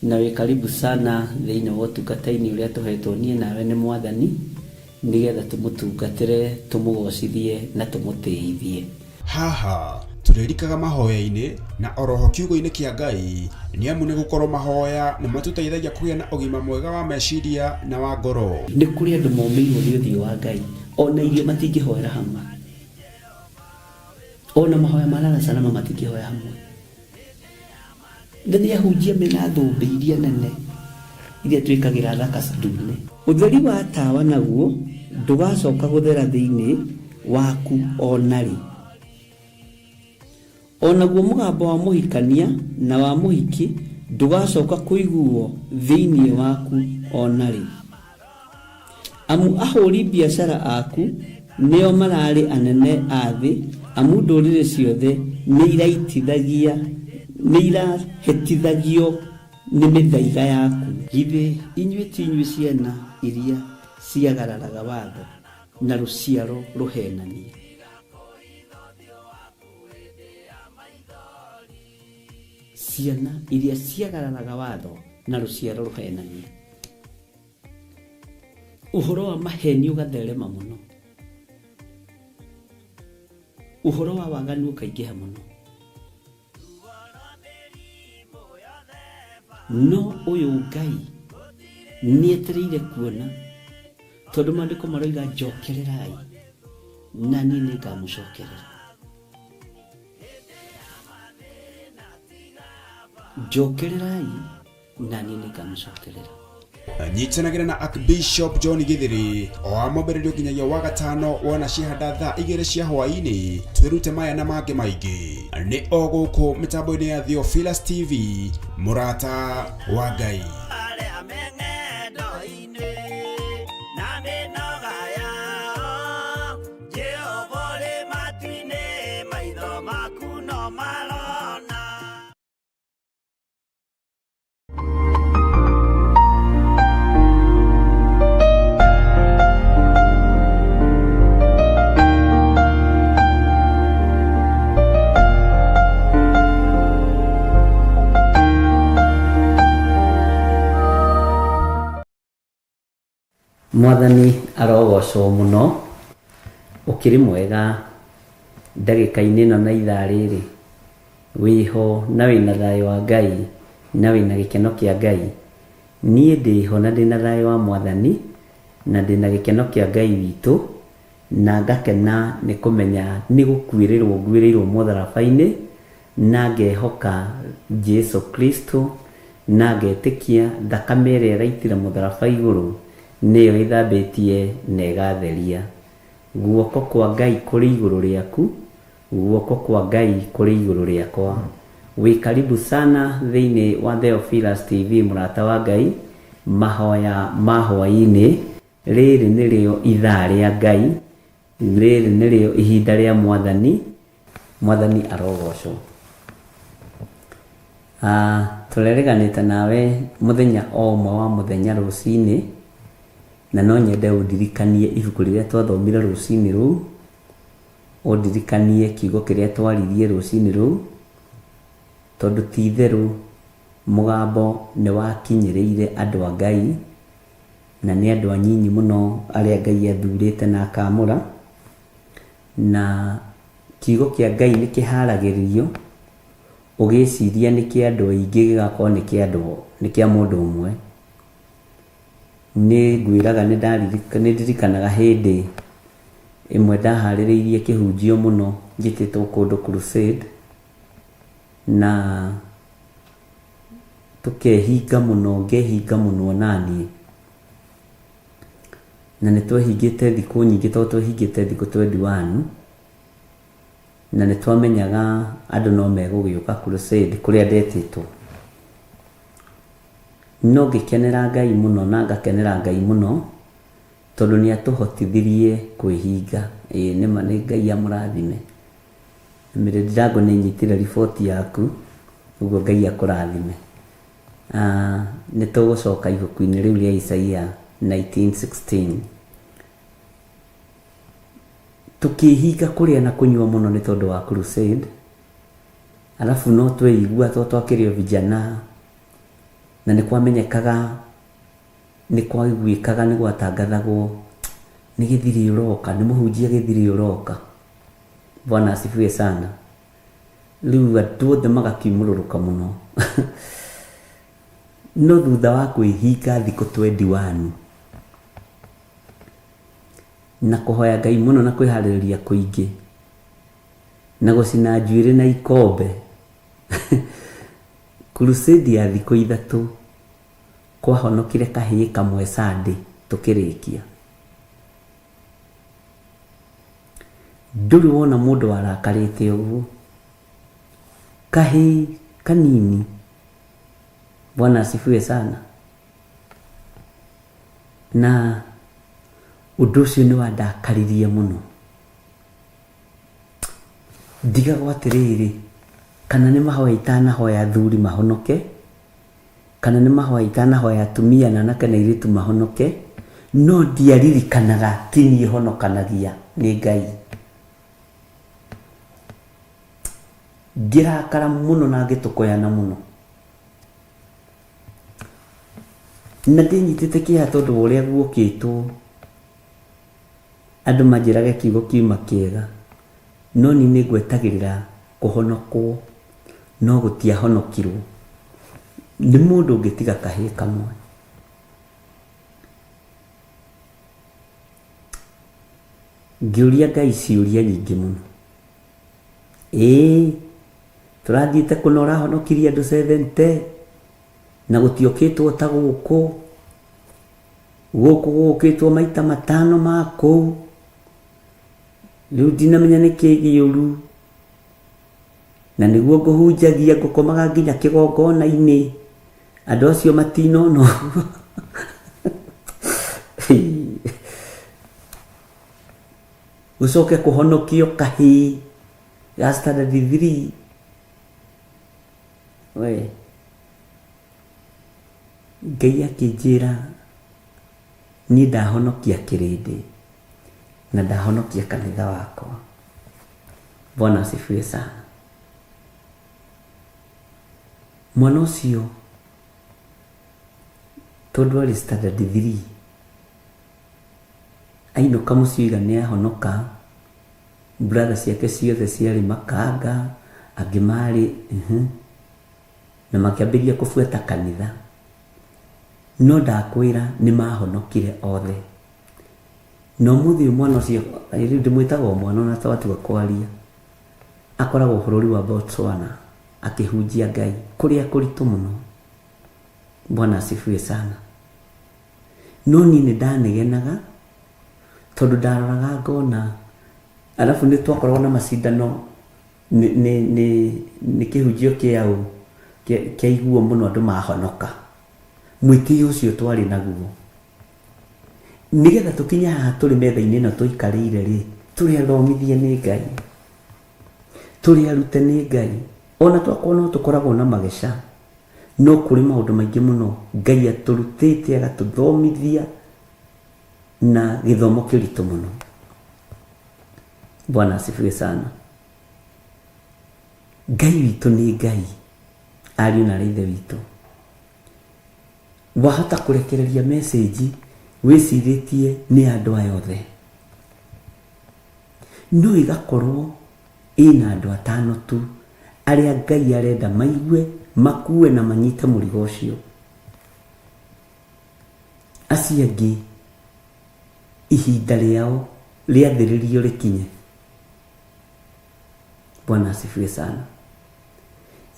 S2: na wĩ karibu sana thĩinĩ wa ũtungata-inĩ ũrĩa tũhetwo niĩ nawe nĩ Mwathani, nĩgetha tũmũtungatĩre, tũmũgocithie na tũmũtĩithie.
S7: Haha tũrĩrikaga mahoya-inĩ na oroho kiugo-inĩ kĩa Ngai, nĩ amu nĩ gũkorwo mahoya nĩ matũteithagia kũgĩa na ũgima mwega wa meciria na wa ngoro.
S2: Nĩ kũrĩ andũ momĩirwo nĩ ũthiũ wa Ngai, ona irio matingĩhoera hamwe, ona mahoya ma lala salama matingĩhoya hamwe. Na nĩ ahunjia mena thũmbĩ iria nene iria twĩkagĩra thaka ndune. Ũtheri wa tawa naguo ndũgacoka gũthera thĩinĩ waku ona rĩ. Onaguo mũgambo wa mũhikania na wa mũhiki ndũgacoka kũiguo thĩinĩ waku ona rĩ. Amu ahũri biacara aku nĩo mararĩ anene a thĩ, amu ndũrĩrĩ ciothe nĩ irahĩtithagio nĩ mĩthaiga yaku. Githĩ inyuĩ ti inyuĩ ciana iria ciagararaga watho na rũciaro rũhenania? Ciana iria ciagararaga watho na rũciaro rũhenania. Ũhoro wa maheni ũgatherema mũno, ũhoro wa waganu ũkaingĩha mũno, no ũyũ Ngai nĩetereire kuona, tondũ maandĩko maroiga njokererai na niĩ nĩngamũcokerera. Njokererai na niĩ nĩngamũcokerera.
S7: Nyitanagĩra na Archbishop John Githiri o wa mwambĩrĩrio nginyagia wa gatano wona cihanda thaa 2 cia hwaĩ-inĩ, twĩrute maya na mangĩ maingĩ. Nĩ o gũkũ mĩtambo-inĩ ya Theophilus TV, mũrata wa Ngai.
S2: Mwathani arogocwo mũno, ũkĩrĩ mwega ndagĩka-inĩ ĩno na ithaa rĩrĩ, wĩho na wĩna thayũ wa Ngai na wĩna gĩkeno kĩa Ngai. Niĩ ndĩho na ndĩna thayũ wa Mwathani na ndĩna gĩkeno kĩa Ngai witũ na ngakena nĩ kũmenya nĩ gũkuĩrĩrwo nguĩrĩirwo mũtharaba-inĩ na ngehoka Jesu Kristo na ngetĩkia thakame ĩrĩa ĩraitire mũtharaba igũrũ nĩyo ĩthambĩtie na ĩgatheria. Guoko kwa Ngai kũrĩ igũrũ rĩaku, guoko kwa Ngai kũrĩ igũrũ rĩakwa. Wĩ karibu sana thĩinĩ wa Theophilus TV mũrata wa Ngai, mahoya ma hwaĩ-inĩ. Rĩrĩ nĩrĩo ithaa rĩa Ngai, rĩrĩ nĩrĩo ihinda rĩa Mwathani, Mwathani arogocwo. Ah, tũrerĩganĩte nawe mũthenya o ũmwe wa mũthenya rũcinĩ, na no nyende ũndirikanie ibuku rĩrĩa twathomire rũcinĩ rũu, ũndirikanie kiugo kĩrĩa twaririe rũcinĩ rũu, tondũ ti itherũ mũgambo nĩ wakinyĩrĩire andũ a Ngai, na nĩ andũ anyinyi mũno arĩa Ngai athurĩte na akaamũra, na kiugo kĩa Ngai nĩ kĩharagĩrĩrio ũgĩciria nĩ kĩa andũ aingĩ gĩgakorwo nĩ kĩa andũ nĩ kĩa mũndũ ũmwe. Nĩ ngwĩraga nĩ ndirikanaga hĩndĩ ĩmwe ndaharĩrĩirie kĩhunjio mũno njĩtĩtwo kũndũ crusade, na tũkehinga mũno ngehinga mũno naniĩ. Na nĩ twehingĩte thikũ nyingĩ tondũ twehingĩte thikũ 21 na nĩ twamenyaga andũ no megũgĩũka crusade kũrĩa ndetĩtwo. No ngĩkenera Ngai mũno na ngakenera Ngai mũno tondũ nĩ atũhotithirie kwĩhinga. Ĩĩ nĩma nĩ Ngai amũrathime. Mary Ndirango nĩ nyitire riboti yaku, ũguo Ngai akũrathime. Ah, nĩ tũgũcoka ibuku-inĩ rĩu rĩa Isaia 19:16. Tũkĩhinga kũrĩa na kũnyua mũno nĩ tondũ wa crusade, alafu no tweigua to twakĩrĩ o vijana, na nĩ kwamenyekaga, nĩ kwaiguĩkaga, nĩ gwatangathagwo, nĩ gĩthiri ũroka, nĩ mũhunjia gĩthiri ũroka. Bwana asifiwe sana. Rĩu andũ othe magakiumũrũrũka mũno. No thutha wa kwĩhinga thikũ 21 na kũhoya Ngai mũno na kwĩharĩrĩria kũingĩ na gũcina njuĩrĩ na ikombe crusade ya thikũ ithatũ kwahonokire kahĩĩ kamwe Sunday tũkĩrĩkia. Ndũrĩ wona mũndũ warakarĩte ũguo. Kahĩĩ kanini. Bwana asifiwe sana. Na ũndũ ũcio nĩ wandakaririe mũno. Ndigagwo atĩrĩrĩ, kana nĩ mahoya itanahoya athuri mahonoke, kana nĩ mahoya itanahoya atumia na anake na airĩtu mahonoke, no ndiaririkanaga ti niĩ honokanagia, nĩ Ngai. Ngĩrakara mũno na ngĩtũkũyana mũno. Na ndĩnyitĩte kĩeha tondũ wa ũrĩa guokĩtwo andũ manjĩrage kiugo kiuma kĩega, no niĩ nĩ ngwetagĩrĩra kũhonokwo, no gũtiahonokirwo nĩ mũndũ ũngĩ tiga kahĩĩ kamwe. Ngĩũria Ngai ciũria nyingĩ mũno. Ĩĩ, tũrathiĩte kũna ũrahonokirie andũ 70 na gũtiokĩtwo ta gũkũ. Gũkũ gũkĩtwo maita matano ma kũu. Rĩu ndinamenya nĩkĩ gĩũru. Na nĩguo ngũhunjagia ngũkomaga nginya kĩgongona-inĩ. Andũ acio matinona ũguo. Gũcoke kũhonokio kahĩĩ ga standard 3. We. Ngai akĩnjĩra niĩ ndahonokia kĩrĩndĩ na ndahonokia kanitha wakwa. Bwana asifiwe sana. Mwana ũcio tondũ arĩ standard 3.
S10: Ainũka mũciĩ oiga nĩ ahonoka, brother ciake ciothe ciarĩ makanga, angĩ marĩ na makĩambĩrĩria kũbuata kanitha. No ndakwĩra nĩ mahonokire othe. Na ũmũthĩ ũyũ mwana ũcio, rĩu ndĩmwĩtaga o mwana ona twatua kwaria, akoragwo bũrũri wa Botswana akĩhunjia Ngai kũrĩa kũritũ mũno. Bwana asifiwe sana. No niĩ nĩ ndanegenaga tondũ ndaroraga ngona, arabu nĩ twakoragwo na macindano nĩ, nĩ, nĩ, nĩ kĩhunjio kĩaũ kĩaiguo mũno andũ mahonoka. Mwĩtĩo ũcio twarĩ naguo. Nĩgetha tũkinye haha tũrĩ metha-inĩ ĩno tũikarĩire rĩ, tũrĩ athomithie nĩ Ngai. Tũrĩ arute nĩ Ngai. Ona twakorwo no tũkoragwo na mageca, no kũrĩ maũndũ maingĩ mũno Ngai atũrutĩte agatũthomithia na gĩthomo kĩritũ mũno. Bwana asifiwe sana. Ngai witũ nĩ Ngai, ariũ na aarĩ a Ithe witũ. Wahota kũrekereria message wĩcirĩtie nĩ andũ aya othe, no ĩgakorwo ĩna andũ atano tu arĩa Ngai arenda maigue, makue na manyite mũrigo ũcio. Acio angĩ ihinda rĩao rĩathĩrĩrio rĩkinye. Bwana asifiwe sana.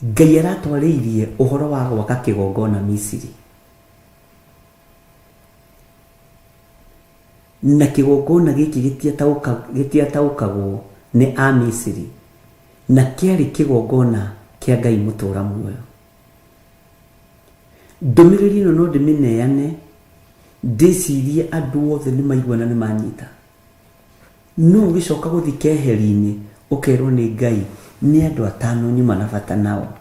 S10: Ngai aratwarĩirie ũhoro wa gwaka kĩgongona Misiri. Na kĩgongona gĩkĩ gĩtiataũkagwo nĩ Amisiri, na kĩarĩ kĩgongona kĩa Ngai mũtũũra muoyo. Ndũmĩrĩri ĩno no ndĩmĩneane ndĩcirie andũ othe nĩ maigua na nĩ manyita. No ũgĩcoka gũthiĩ keheri-inĩ ũkerwo nĩ Ngai nĩ andũ atano nyuma na bata nao,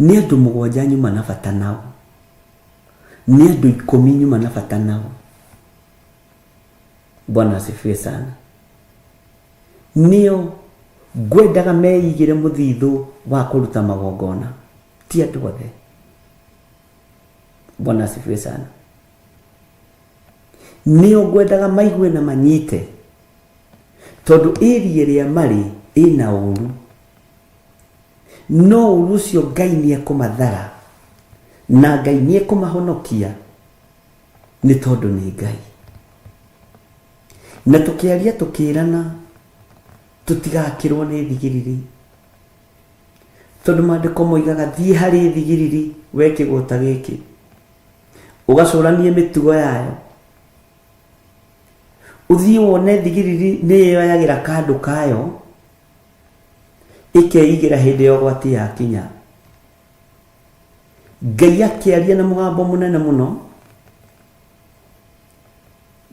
S10: nĩ andũ mũgwanja nyuma na bata nao, nĩ andũ ikũmi nyuma na bata nao. Bwana asifiwe sana. Nĩo ngwendaga meigĩre mũthithũ wa kũruta magongona, ti andũ othe. Bwana asifiwe sana. Nĩo ngwendaga maigue na manyite, tondũ ĩria ĩrĩa marĩ ĩna ũru, no ũru ũcio Ngai nĩ ekũmathara na Ngai nĩ ekũmahonokia, nĩ tondũ nĩ Ngai. Na tũkĩaria tũkĩrana tũtigakĩrwo nĩ thigiriri, tondũ maandĩko moigaga thiĩ harĩ thigiriri we kĩgũta gĩkĩ, ũgacũranie mĩtugo yayo, ũthiĩ wone thigiriri nĩ ĩyoyagĩra kandũ kayo ĩkeigĩra hĩndĩ ya ũgwati yakinya. Ngai akĩaria na mũgambo mũnene mũno,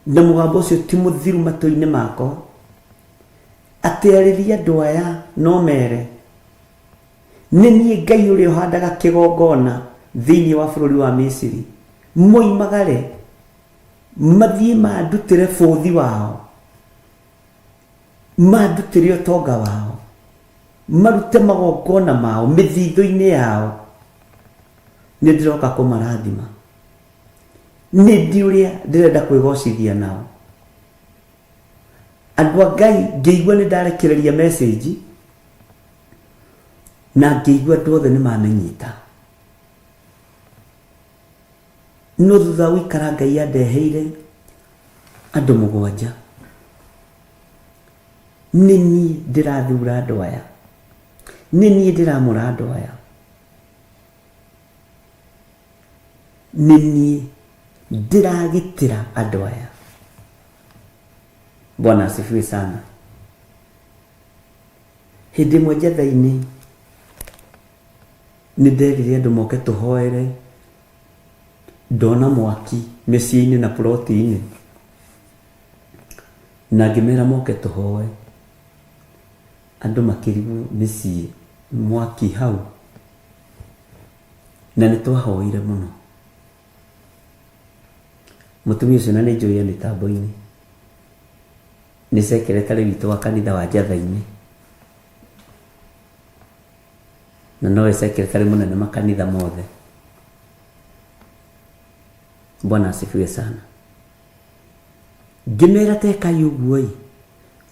S10: na mũgambo ũcio ti mũthiru matũ-inĩ makwa, atĩ arĩria andũ aya no mere, nĩ niĩ Ngai ũrĩa ũhandaga kĩgongona thĩinĩ wa bũrũri wa Misiri, moimagare mathiĩ mandutĩre bũthi wao, mandutĩre ũtonga wao, marute magongona mao mĩthithũ-inĩ yao, nĩ ndĩroka kũmarathima. Nĩ ndi ũrĩa ndĩrenda kwĩgocithia nao. Andũ a Ngai, ngĩigua nĩ ndarekereria message na ngĩigua andũ othe nĩ mamĩnyita. No thutha wa gũikara Ngai andeheire andũ mũgwanja. Nĩ niĩ ndĩrathura andũ aya. Nĩ niĩ ndĩramũra andũ aya. Nĩ niĩ ndĩragitĩra andũ aya. Bwana asifiwe sana. Hĩndĩ ĩmwe njetha-inĩ nĩ nderire andũ moke tũhoere ndona mwaki mĩciĩ-inĩ na ploti-inĩ, na ngĩmera moke tũhoe. Andũ makĩrigwo mĩciĩ mwaki hau, na nĩ twahoire mũno. Mũtumia ũcio na nĩ njũĩ e mĩtambo-inĩ, nĩ secretary witũ wa kanitha wa Njatha-inĩ, na nowe secretary mũnene makanitha mothe. Bwana asifiwe sana. Ngĩmera tekai ũguo ĩ,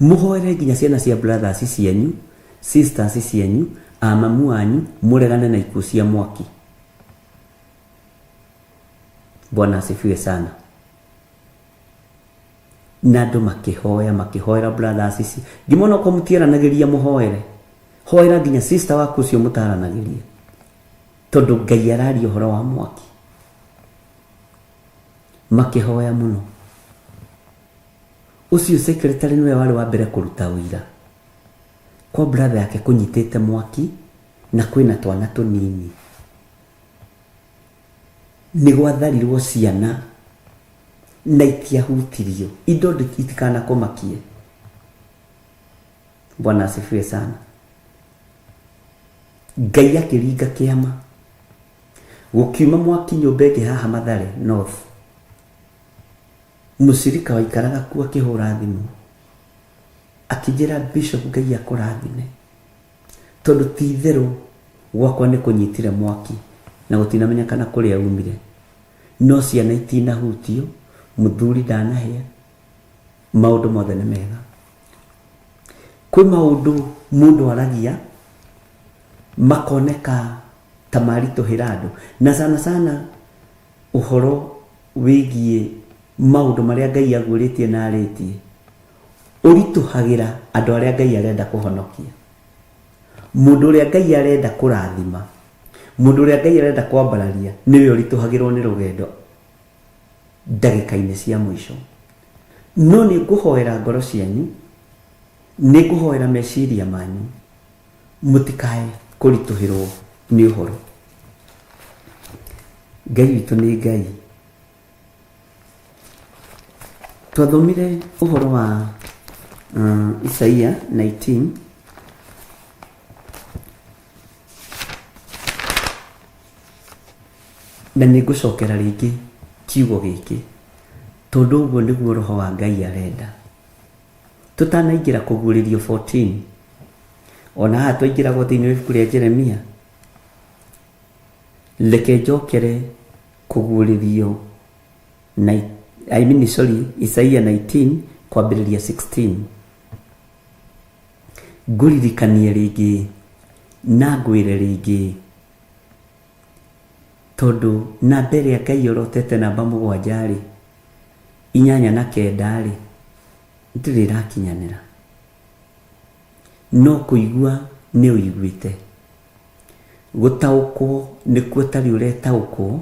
S10: mũhoere nginya ciana cia brothers cianyu, sisters cianyu, amamu anyu, mũregane na ikuũ cia mwaki. Bwana asifiwe sana. Na andũ makĩhoya, makĩhoera brothers ici. Ngĩmona okorwo mũtiaranagĩria mũhoere, hoera nginya sister waku ũcio mũtaranagĩria, tondũ Ngai araria ũhoro wa mwaki. Makĩhoya mũno. Ũcio secretary nĩwe warĩ wa mbere kũruta ũira kwa brother yake kũnyitĩte mwaki na kwĩna twana tũnini. Nĩ gwatharirwo ciana na itiahutirio, indo itikanakũmakie. Bwana asifiwe sana. Ngai akĩringa kĩama, gũkiuma mwaki nyũmba ĩngĩ haha Mathare North. Mũcirika waikaraga kuo akĩhũra thimũ akĩnjĩra, Bishop, Ngai akũrathime, tondũ ti itherũ gwakwa nĩ kũnyitire mwaki na gũtinamenyekana kũrĩa umire, no ciana itinahutio, mũthuri ndanahĩa, maũndũ mothe nĩ mega. Kwĩ maũndũ mũndũ aragia makoneka ta maritũhĩra andũ, na sana sana ũhoro wĩgiĩ maũndũ marĩa Ngai aguũrĩtie na arĩtie ũritũhagĩra andũ arĩa Ngai arenda kũhonokia. Mũndũ ũrĩa Ngai arenda kũrathima, mũndũ ũrĩa Ngai arenda kwambararia, nĩwe ũritũhagĩrwo nĩ rũgendo ndagĩka-inĩ cia mũico. No nĩ ngũhoera ngoro cianyu, nĩ ngũhoera meciria manyu, mũtikae kũritũhĩrwo nĩ ũhoro. Ngai witũ nĩ Ngai. Twathomire ũhoro wa Isaia 19 na nĩ ngũcokera rĩngĩ kiugo gĩkĩ tondũ ũguo nĩguo roho wa Ngai arenda. Tũtanaingĩra kũguũrĩrio 14, ona haha twaingĩragwo thĩinĩ wa ibuku rĩa Jeremia, reke njokere kũguũrĩrio na I mean, sorry, Isaia 19 kwambĩrĩria 16. Ngũririkanie rĩngĩ na ngwĩre rĩngĩ, tondũ namba ĩrĩa Ngai orotete namba mũgwanja rĩ, inyanya na kenda rĩ, ndĩrĩ ĩrakinyanĩra. No kũigua nĩ ũiguĩte, gũtaũkwo nĩkuo ũtarĩ ũretaũkwo,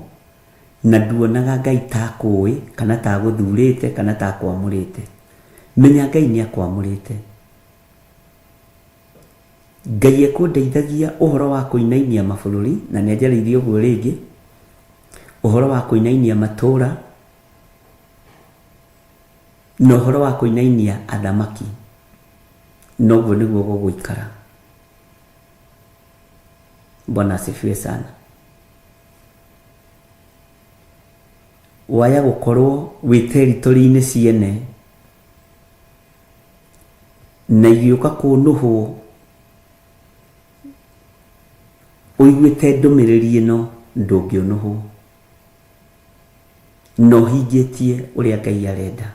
S10: na nduonaga Ngai ta akũĩ kana ta agũthurĩte kana ta akwamũrĩte. Menya Ngai nĩ akwamũrĩte. Ngai ekũndeithagia ũhoro wa kũinainia mabũrũri, na nĩ anjarĩirie ũguo rĩngĩ, ũhoro wa kũinainia matũũra, na ũhoro wa kũinainia athamaki. Na ũguo nĩguo gũgũikara. Bwana asifiwe sana. Waya gũkorwo wĩ territory-inĩ ciene na igĩũka kũnũhwo ũiguĩte ndũmĩrĩri ĩno, ndũngĩũnũhwo na ũhingĩtie ũrĩa Ngai arenda.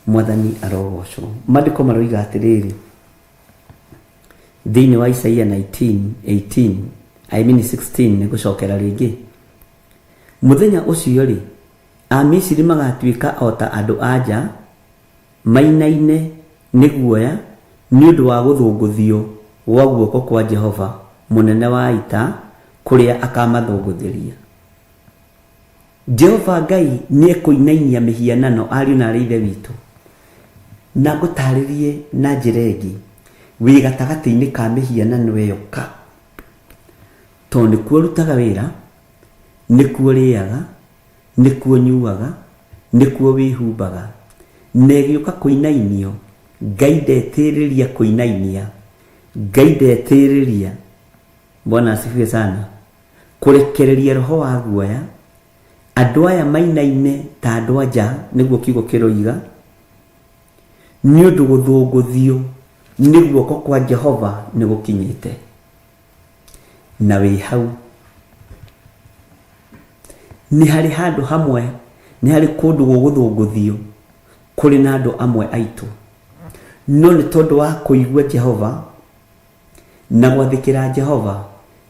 S10: Mwathani arogocwo. Maandĩko maroiga atĩrĩrĩ thĩinĩ wa Isaia 19, 18, I mean 16, nĩ gũcokera rĩngĩ. Mũthenya ũcio-rĩ, Amisiri magatuĩka o ta andũ a nja, mainaine nĩ guoya nĩ ũndũ wa gũthũngũthio gwa guoko kwa Jehova mũnene wa ita kũrĩa akamathũngũthĩria. Jehova Ngai nĩ ekũinainia mĩhianano, ariũ na aarĩ a Ithe witũ. Na ngũtaarĩrie na njĩra ĩngĩ, wĩ gatagatĩ-inĩ ka mĩhianano ĩyo ka, tondũ nĩkuo ũrutaga wĩra, nĩkuo ũrĩaga, nĩkuo ũnyuaga, nĩkuo wĩhumbaga. Na ĩgĩũka kũinainio, Ngai ndetĩrĩria kũinainia, Ngai ndetĩrĩria, Bwana asifiwe sana, kũrekereria roho wa guoya, andũ aya mainaine ta andũ a nja, nĩguo kiugo kĩroiga, nĩ ũndũ gũthũngũthio nĩ guoko kwa Jehova nĩ gũkinyĩte. Na wĩ hau. Nĩ harĩ handũ hamwe, nĩ harĩ kũndũ gũgũthũngũthio kũrĩ na andũ amwe aitũ. No nĩ tondũ wa kũigua Jehova na gwathĩkĩra Jehova,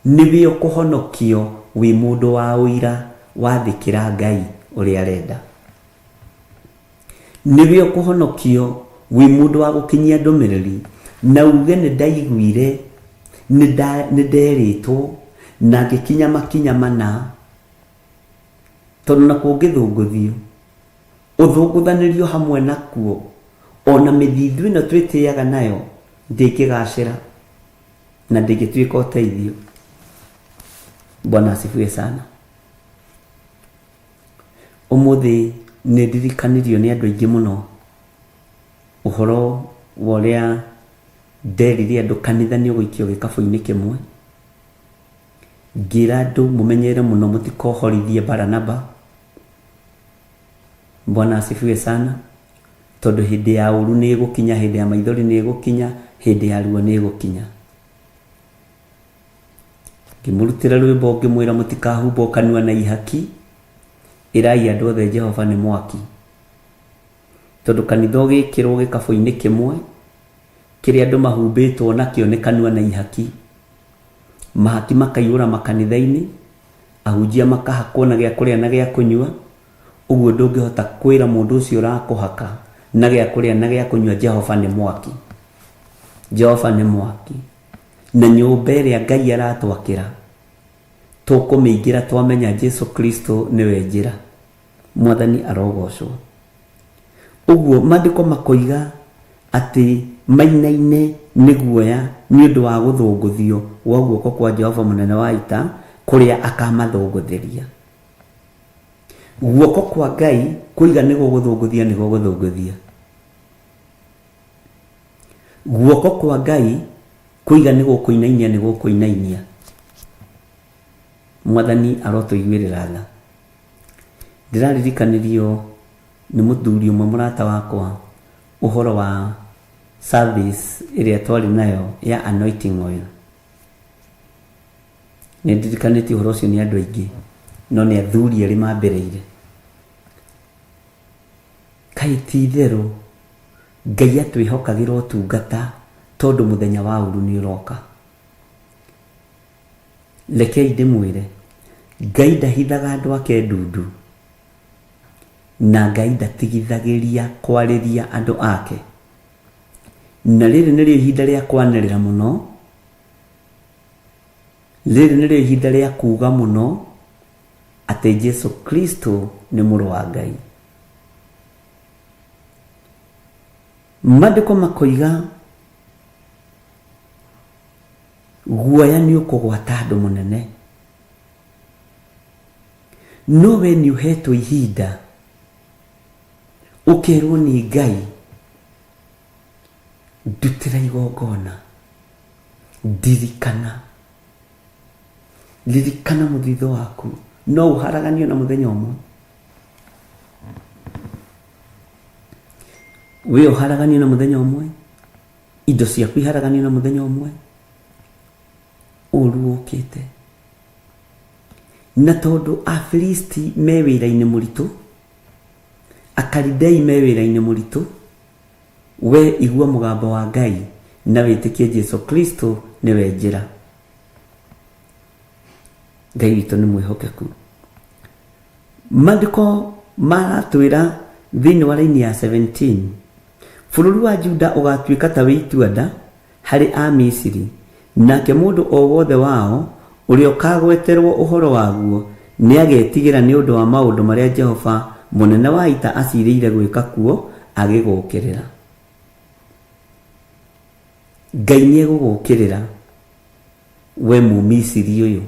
S10: nĩwe ũkũhonokio wĩ mũndũ wa ũira wathĩkĩra Ngai ũrĩa arenda. Nĩwe ũkũhonokio wĩ mũndũ wa gũkinyia ndũmĩrĩri na uge nĩ ndaiguire, nĩ nderĩtwo na ngĩkinya makinya mana, tondũ na kũngĩthũngũthio, ũthũngũthanĩrio hamwe nakuo, ona mĩthithũ ĩno twĩtĩaga nayo ndĩngĩgacĩra na ndĩngĩtuĩka ũteithio. Bwana asifiwe sana. Ũmũthĩ nĩ ndirikanirio nĩ andũ aingĩ mũno ũhoro wa ũrĩa nderire andũ kanitha nĩ ũgũikio gĩkabũ-inĩ kĩmwe. Ngĩra andũ mũmenyerere mũno mũtikohorithie Baranaba. Bwana asifiwe sana. Tondũ hĩndĩ ya ũru nĩ ĩgũkinya, hĩndĩ ya maithori nĩ ĩgũkinya, hĩndĩ ya ruo nĩ ĩgũkinya. Ngĩmũrutĩra rwĩmbo ngĩmwĩra mũtikahumbwo kanua na ihaki, ĩrai andũ othe Jehova nĩ mwaki. Tondũ kanitha ũgĩkĩrwo gĩkabũ-inĩ kĩmwe, kĩrĩa andũ mahumbĩtwo nakĩo nĩ kanua na ihaki. Mahaki makaiyũra makanitha-inĩ, ahunjia makahakwo na gĩa kũrĩa na gĩa kũnyua, ũguo ndũngĩhota kwĩra mũndũ ũcio ũrakũhaka na gĩa kũrĩa na gĩa kũnyua Jehova nĩ mwaki. Jehova nĩ mwaki. Na nyũmba ĩrĩa Ngai aratwakĩra, tũkũmĩingĩra twamenya Jesu Kristo nĩwe njĩra. Mwathani arogocwo. Ũguo maandĩko makoiga atĩ mainaine nĩ guoya nĩ ũndũ wa gũthũngũthio gwa guoko kwa Jehova mũnene wa ita kũrĩa akamathũngũthĩria. Guoko kwa Ngai kwoiga nĩ gũgũthũngũthia nĩ gũgũthũngũthia. Guoko kwa Ngai kwoiga nĩ gũkũinainia nĩ gũkũinainia. Mwathani arotũiguĩrĩra tha. Ndĩraririkanirio nĩ mũthuri ũmwe mũrata wakwa ũhoro wa service ĩrĩa twarĩ nayo ya anointing oil. Nĩ ndirikanĩtio ũhoro ũcio nĩ andũ aingĩ, no nĩ athuri erĩ mambĩrĩire. Kaĩ ti itherũ Ngai atwĩhokagĩra ũtungata tondũ mũthenya wa ũru nĩ ũroka. Rekei ndĩmwĩre, Ngai ndahithaga andũ ake ndundu, na Ngai ndatigithagĩria kwarĩria andũ ake. Na rĩrĩ nĩrĩo ihinda rĩa kwanĩrĩra mũno, rĩrĩ nĩrĩo ihinda rĩa kuuga mũno atĩ Jesu Kristo nĩ Mũrũ wa Ngai. Maandĩko makoiga guoya nĩ ũkũgwata andũ mũnene, no we nĩ ũhetwo ihinda ũkerwo nĩ Ngai ndutĩra igongona, ndirikana, ririkana mũthithũ waku, no ũharaganio na mũthenya ũmwe. We ũharaganio na mũthenya ũmwe, indo ciaku iharaganio na mũthenya ũmwe, ũru ũkĩte. Na tondũ Afilisti me wĩra-inĩ mũritũ, Akalidei me wĩra-inĩ mũritũ, we igua mũgambo wa Ngai na wĩtĩkie Jesu Kristo nĩwe njĩra. Ngai witũ nĩ mwĩhokeku. Maandĩko maratwĩra thĩinĩ wa raini ya 17, bũrũri wa Juda ũgatuĩka ta wĩ itua-nda harĩ Amisiri, nake mũndũ o wothe wao ũrĩa ũkagweterwo ũhoro waguo nĩagetigĩra nĩ ũndũ wa maũndũ marĩa Jehova Mũnene wa Ita acirĩire gwĩka kuo agĩgũũkĩrĩra. Ngai nĩegũgũũkĩrĩra, we Mũmisiri ũyũ.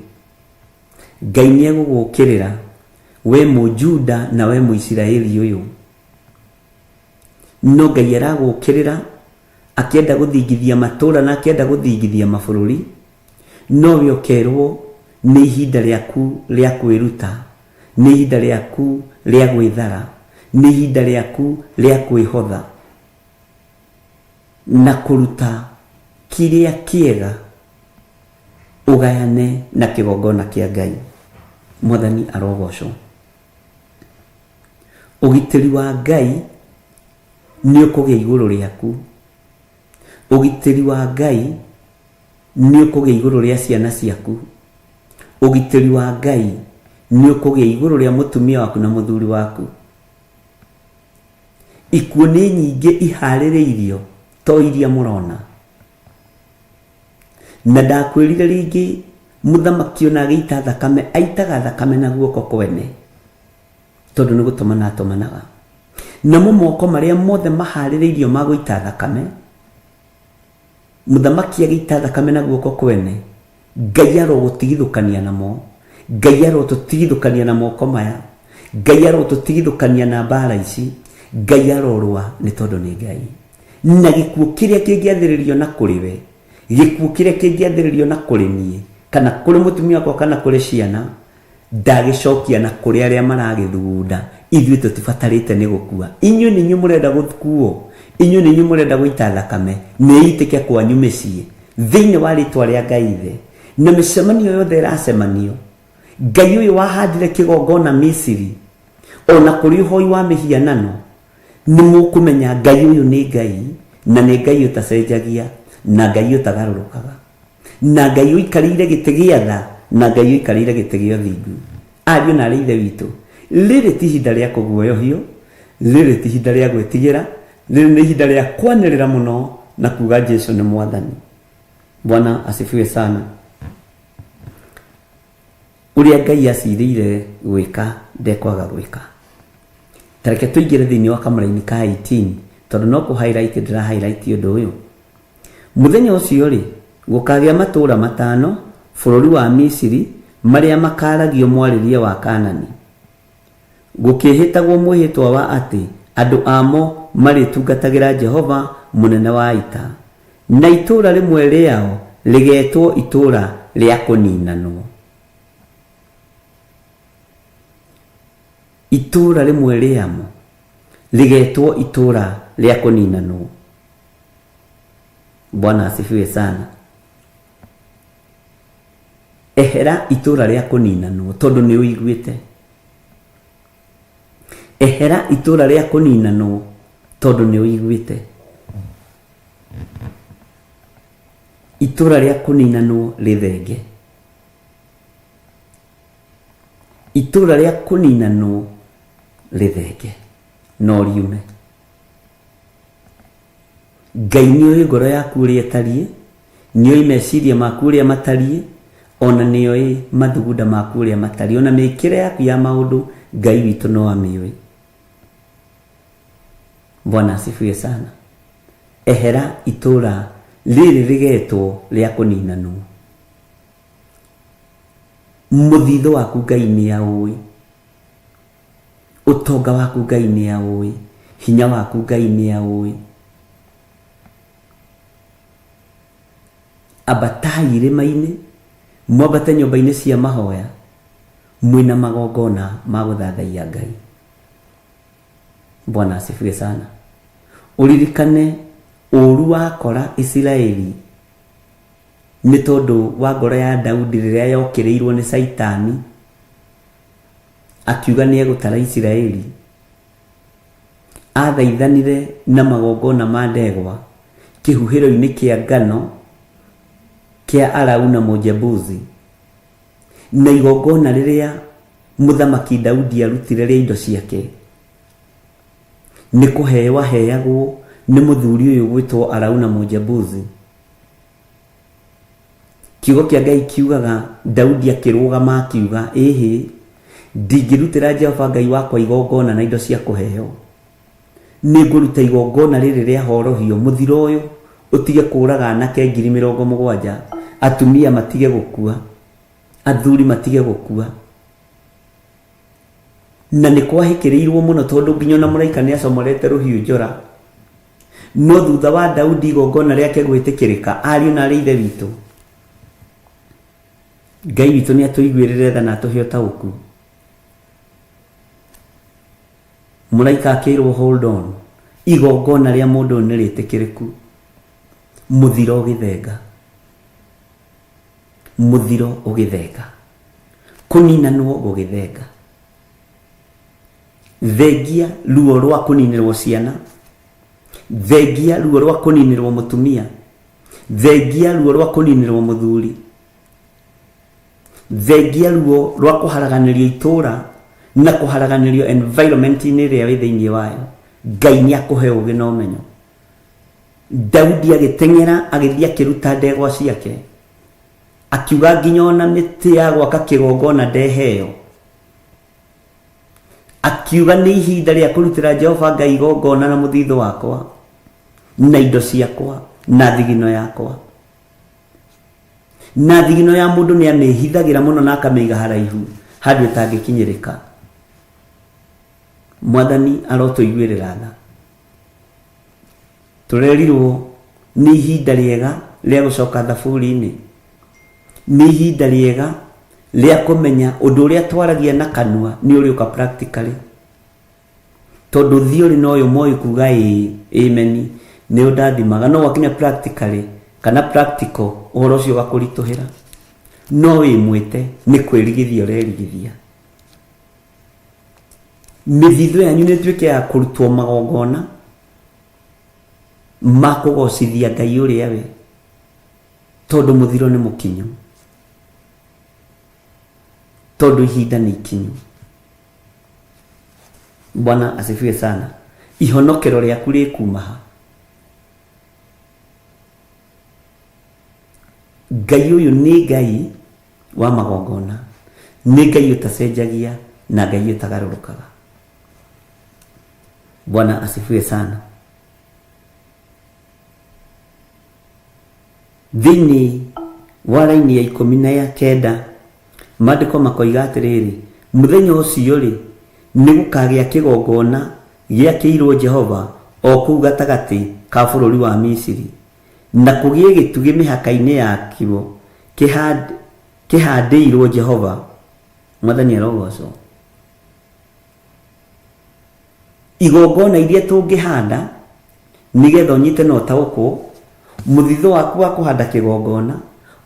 S10: Ngai nĩegũgũũkĩrĩra, we Mũjuda na we Mũisiraeli ũyũ. No Ngai aragũũkĩrĩra akĩenda gũthingithia matũũra na akĩenda gũthingithia mabũrũri, no we ũkerwo nĩ ihinda rĩaku rĩa kwĩruta, nĩ ihinda rĩaku rĩa gwĩthara, nĩ ihinda rĩaku rĩa kwĩhotha na kũruta kĩrĩa kĩega ũgayane na kĩgongona kĩa Ngai. Mwathani arogocwo. Ũgitĩri wa Ngai nĩ ũkũgĩa igũrũ rĩaku. Ũgitĩri wa Ngai nĩ ũkũgĩa igũrũ rĩa ciana ciaku. Ũgitĩri wa Ngai nĩ ũkũgĩa igũrũ rĩa mũtumia waku na mũthuri waku. Ikuũ nĩ nyingĩ iharĩrĩirio to iria mũrona. Na ndakwĩrire rĩngĩ mũthamaki ona agĩita thakame aitaga thakame na guoko kwene tondũ nĩ gũtũmana atũmanaga. Namo moko marĩa mothe maharĩrĩirio ma gũita thakame, mũthamaki agĩita thakame na guoko kwene, Ngai arogũtigithũkania namo. Ngai arotũtigithũkania na moko maya. Ngai arotũtigithũkania na mbara ici. Ngai arorũa nĩ tondũ nĩ Ngai. Na gĩkuũ kĩrĩa kĩngĩathĩrĩrio na kũrĩ we, gĩkuũ kĩrĩa kĩngĩathĩrĩrio na kũrĩ niĩ, kana kũrĩ mũtumia wakwa kana kũrĩ ciana, ndagĩcokia na kũrĩ arĩa maragĩthugunda. Ithuĩ tũtibatarĩte nĩ gũkua. Inyuĩ nĩ inyuĩ mũrenda gũkuo, inyuĩ nĩ inyuĩ mũrenda gũita thakame, nĩ ĩitĩke kwanyu mĩciĩ thĩinĩ wa rĩtwa rĩa Ngai Ithe. Na mĩcemanio yothe ĩracemanio, Ngai ũyũ wahandire kĩgongona Misiri, ona kũrĩ ũhoi wa mĩhianano, nĩ mũkũmenya Ngai ũyũ nĩ Ngai, na nĩ Ngai ũtacenjagia, na Ngai ũtagarũrũkaga, na Ngai ũikarĩire gĩtĩ gĩa tha, na Ngai ũikarĩire gĩtĩ gĩa ũthingu. Ariũ na aarĩ a Ithe witũ, rĩrĩ ti ihinda rĩa kũguoyohio, rĩrĩ ti ihinda rĩa gwĩtigĩra, rĩrĩ nĩ ihinda rĩa kwanĩrĩra mũno na kuga Jesu nĩ Mwathani. Bwana asifiwe sana. Ũrĩa Ngai acirĩire gwĩka ndekwaga gwĩka. Ta reke tũingĩre thĩinĩ wa kamũraini ka 18 tondũ no kũ highlight ndĩra highlight ũndũ ũyũ. Mũthenya ũcio-rĩ, gũkagĩa matũũra matano bũrũri wa Misiri marĩa makaaragio mwarĩrie wa Kaanani, gũkĩĩhĩtagwo mwĩhĩtwa wa atĩ andũ amo marĩtungatagĩra Jehova Mũnene wa Ita, na itũũra rĩmwe rĩao rĩgeetwo Itũũra rĩa Kũniinanwo. Itũũra rĩmwe rĩamo rĩgeetwo Itũũra rĩa Kũniinanwo. Bwana asifiwe sana. Ehera itũũra rĩa kũninanwo tondũ nĩ ũiguĩte. Ehera itũũra rĩa kũninanwo tondũ nĩ ũiguĩte. Itũũra rĩa kũninanwo rĩthenge. Itũũra rĩa kũninanwo rĩthenge no riume. Ngai nĩ oĩ ngoro yaku ũrĩa ĩtariĩ, nĩ oĩ meciria maku ũrĩa matariĩ, ona nĩ oĩ mathugunda maku ũrĩa matariĩ, ona mĩkĩre yaku ya maũndũ Ngai witũ no amĩũĩ. Bwana asifiwe sana. Ehera itũra rĩrĩ rĩgetwo rĩa kũninanwo. Mũthithũ waku Ngai nĩ aũĩ. Ũtonga waku Ngai nĩ aũĩ. Hinya waku Ngai nĩ aũĩ. Ambatai irĩma-inĩ, mwambate nyũmba-inĩ cia mahoya, mwĩna magongona ma gũthathaiya Ngai. Bwana asifiwe sana. Ũririkane ũũru wakora Isiraeli nĩ tondũ wa ngoro ya Daudi rĩrĩa yokĩrĩirwo nĩ Caitani akiuga nĩ egũtara Isiraeli. Athaithanire na magongona ma ndegwa kĩhuhĩro-inĩ kĩa ngano kĩa Arauna Mũjebusi, na igongona rĩrĩa Mũthamaki Daudi arutire rĩa indo ciake nĩ kũheo aheagwo nĩ mũthuri ũyũ gwĩtwo Arauna Mũjebusi. Kiugo kĩa Ngai kiugaga Daudi akĩrũgama akiuga, ĩhĩ, ndingĩrutĩra Jehova Ngai wakwa igongona na indo cia kũheo. Nĩngũruta igongona rĩrĩ rĩa horohio, mũthiro ũyũ ũtige kũũraga anake 70,000, atumia matige gũkua, athuri matige gũkua. Na nĩ kwahĩkĩrĩirwo mũno tondũ nginya ona mũraika nĩ acomorete rũhiũ njora. No thutha wa Daudi igongona rĩake gwĩtĩkĩrĩka, ariũ na aarĩ a Ithe witũ, Ngai witũ nĩ atũiguĩrĩre tha na atũhe ũtaũku. Mũraika akĩrwo hold on, igongona rĩa mũndũ ũyũ nĩ rĩtĩkĩrĩku. Mũthiro ũgĩthenga. Mũthiro ũgĩthenga. Kũninanwo gũgĩthenga. Thengia ruo rwa kũninĩrwo ciana, thengia ruo rwa kũninĩrwo mũtumia, thengia ruo rwa kũninĩrwo mũthuri, thengia ruo rwa kũharaganĩrio itũũra na kũharaganĩrio environment-inĩ ĩrĩa wĩ thĩinĩ wayo. Ngai nĩ akũhe ũgĩ na ũmenyo. Daudi agĩteng'era agĩthiĩ akĩruta ndegwa ciake, akiuga nginya ona mĩtĩ ya gwaka kĩgongona ndeheo. Akiuga nĩ ihinda rĩa kũrutĩra Jehova Ngai igongona na mũthithũ wakwa na indo ciakwa na thigino yakwa. Na thigino ya mũndũ nĩ amĩhithagĩra mũno na akamĩiga haraihu handũ ĩtangĩkinyĩrĩka. Mwathani arotũiguĩrĩra tha. Tũrerirwo nĩ ihinda rĩega rĩa gũcoka thaburi-inĩ. Nĩ ihinda rĩega rĩa kũmenya ũndũ ũrĩa twaragia na kanua nĩ ũrĩũka practically. Tondũ theory no yo moĩ kuga ĩĩ, amen, nĩ ũndathimaga, no wakinya practically kana practical ũhoro ũcio ũgakũritũhĩra. No wĩ mwĩte nĩ kwĩrigithia ũrerigithia. Mĩthithũ yanyu nĩ ĩtuĩke ya kũrutwo magongona ma kũgocithia Ngai ũrĩa we, tondũ mũthiro nĩ mũkinyu, tondũ ihinda nĩ ikinyu. Bwana asifiwe sana. Ihonokero rĩaku rĩkuma ha? Ngai ũyũ nĩ Ngai wa magongona, nĩ Ngai ũtacenjagia na Ngai ũtagarũrũkaga. Bwana asifiwe sana. Thĩinĩ wa raini ya ikũmi na ya kenda maandĩko makoiga atĩrĩrĩ, mũthenya ũcio-rĩ, nĩ gũkagĩa kĩgongona gĩakĩirwo Jehova o kũu gatagatĩ ka bũrũri wa Misiri, na kũgĩe gĩtugĩ mĩhaka-inĩ yakĩo kĩhandĩirwo Jehova. Mwathani arogocwo. Igongona iria tũngĩhanda nĩgetha ũnyite na ũtaũkwo, mũthithũ waku wa kũhanda kĩgongona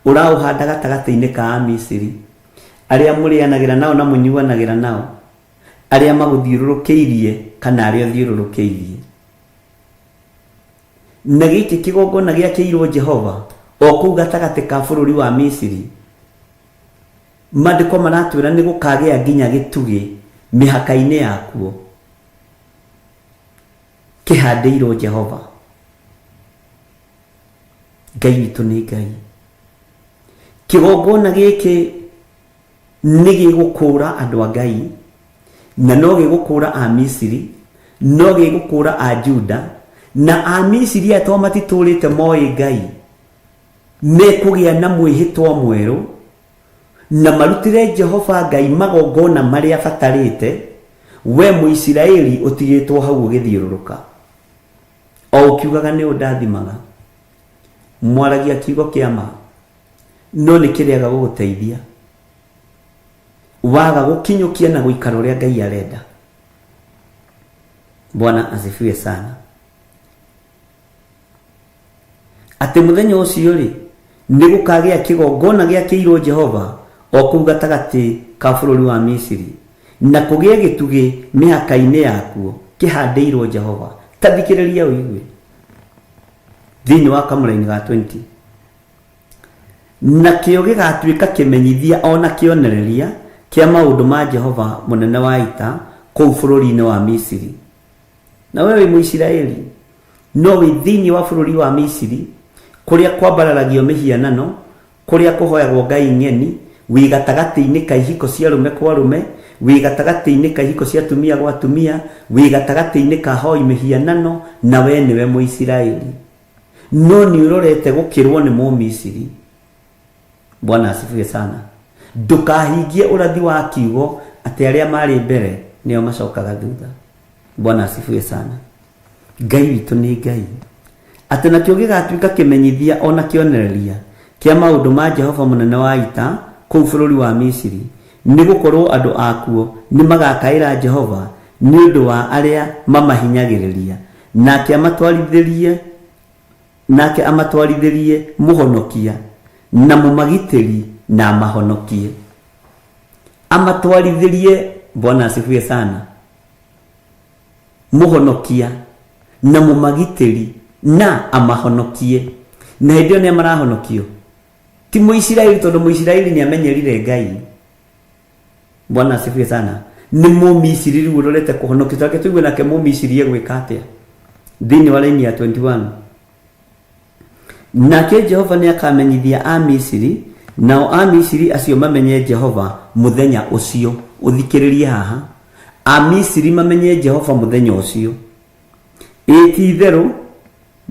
S10: ũraũhanda gatagatĩ-inĩ ka Amisiri arĩa mũrĩanagĩra nao na mũnyuanagĩra nao, arĩa magũthiũrũrũkĩirie kana arĩa ũthiũrũrũkĩirie. Na gĩkĩ kĩgongona gĩakĩirwo Jehova o kũu gatagatĩ ka bũrũri wa Misiri, Maandĩko maratwĩra nĩ gũkagĩa nginya gĩtugĩ mĩhaka-inĩ yakuo kĩhandĩirwo Jehova. Ngai witũ nĩ Ngai. Kĩgongona gĩkĩ nĩ gĩgũkũũra andũ a Ngai, na no gĩgũkũũra a Misiri, no gĩgũkũũra a Juda, na a Misiri aya to matitũrĩte moĩ Ngai, mekũgĩa na mwĩhĩtwa mwerũ na marutĩre Jehova Ngai magongona marĩa abatarĩte, we Mũisiraeli ũtigĩtwo hau ũgĩthiũrũrũka o ũkiugaga nĩ ũndathimaga. Mwaragia kiugo kĩa ma, no nĩ kĩrĩaga gũgũteithia waga gũkinyũkia na gũikara ũrĩa Ngai arenda. Bwana asifiwe sana. Atĩ mũthenya ũcio-rĩ, nĩ gũkagĩa kĩgongona gĩakĩirwo Jehova o kũu gatagatĩ ka bũrũri wa Misiri, na kũgĩe gĩtugĩ mĩhaka-inĩ yakuo kĩhandĩirwo Jehova. Ta thikĩrĩria ũigue. Thĩinĩ wa kamũraini ga 20. Nakĩo gĩgatuĩka kĩmenyithia o na kĩonereria kĩa maũndũ ma Jehova mũnene wa ita kũu bũrũri-inĩ wa Misiri. Na we wĩ Mũisiraeli, no wĩ thĩinĩ wa bũrũri wa Misiri, kũrĩa kwambararagio mĩhianano, kũrĩa kũhoyagwo ngai ng'eni, wĩ gatagatĩ-inĩ ka ihiko cia arũme kwa arũme, wĩ gatagatĩ-inĩ ka ihiko cia atumia gwa atumia, wĩ gatagatĩ-inĩ ka ahoi mĩhianano, na we nĩwe Mũisiraeli. No nĩ ũrorete gũkĩrwo nĩ Mũmisiri. Bwana asifiwe sana. Ndũkahingie ũrathi wa kiugo atĩ arĩa marĩ mbere nĩo macokaga thutha. Bwana asifiwe sana. Ngai witũ nĩ Ngai. Atĩ nakĩo gĩgatuĩka kĩmenyithia o na kĩonereria kĩa maũndũ ma Jehova mũnene wa ita kũu bũrũri wa Misiri, nĩ gũkorũo andũ akuo nĩ magakaĩra Jehova nĩ ũndũ wa arĩa mamahinyagĩrĩria, nake amatwarithĩrie nake amatwarithĩrie mũhonokia na mũmagitĩri na amahonokie. Amatwarithĩrie. Bwana asifiwe sana. Mũhonokia na Mũmagitĩri na amahonokie. Na hĩndĩ ĩyo nĩa marahonokio? Ti Mũisiraeli, tondũ Mũisiraeli nĩ amenyerire Ngai. Bwana asifiwe sana. Nĩ Mũmisiri rĩu ũrorete kũhonokio. Tareke tũigue nake Mũmisiri egwĩka atĩa thĩinĩ wa raini ya 21. Nake Jehova nĩ akamenyithia Amisiri, nao Amisiri acio mamenye Jehova mũthenya ũcio. Ũthikĩrĩrie haha. Amisiri mamenye Jehova mũthenya ũcio. Ĩĩ ti-itherũ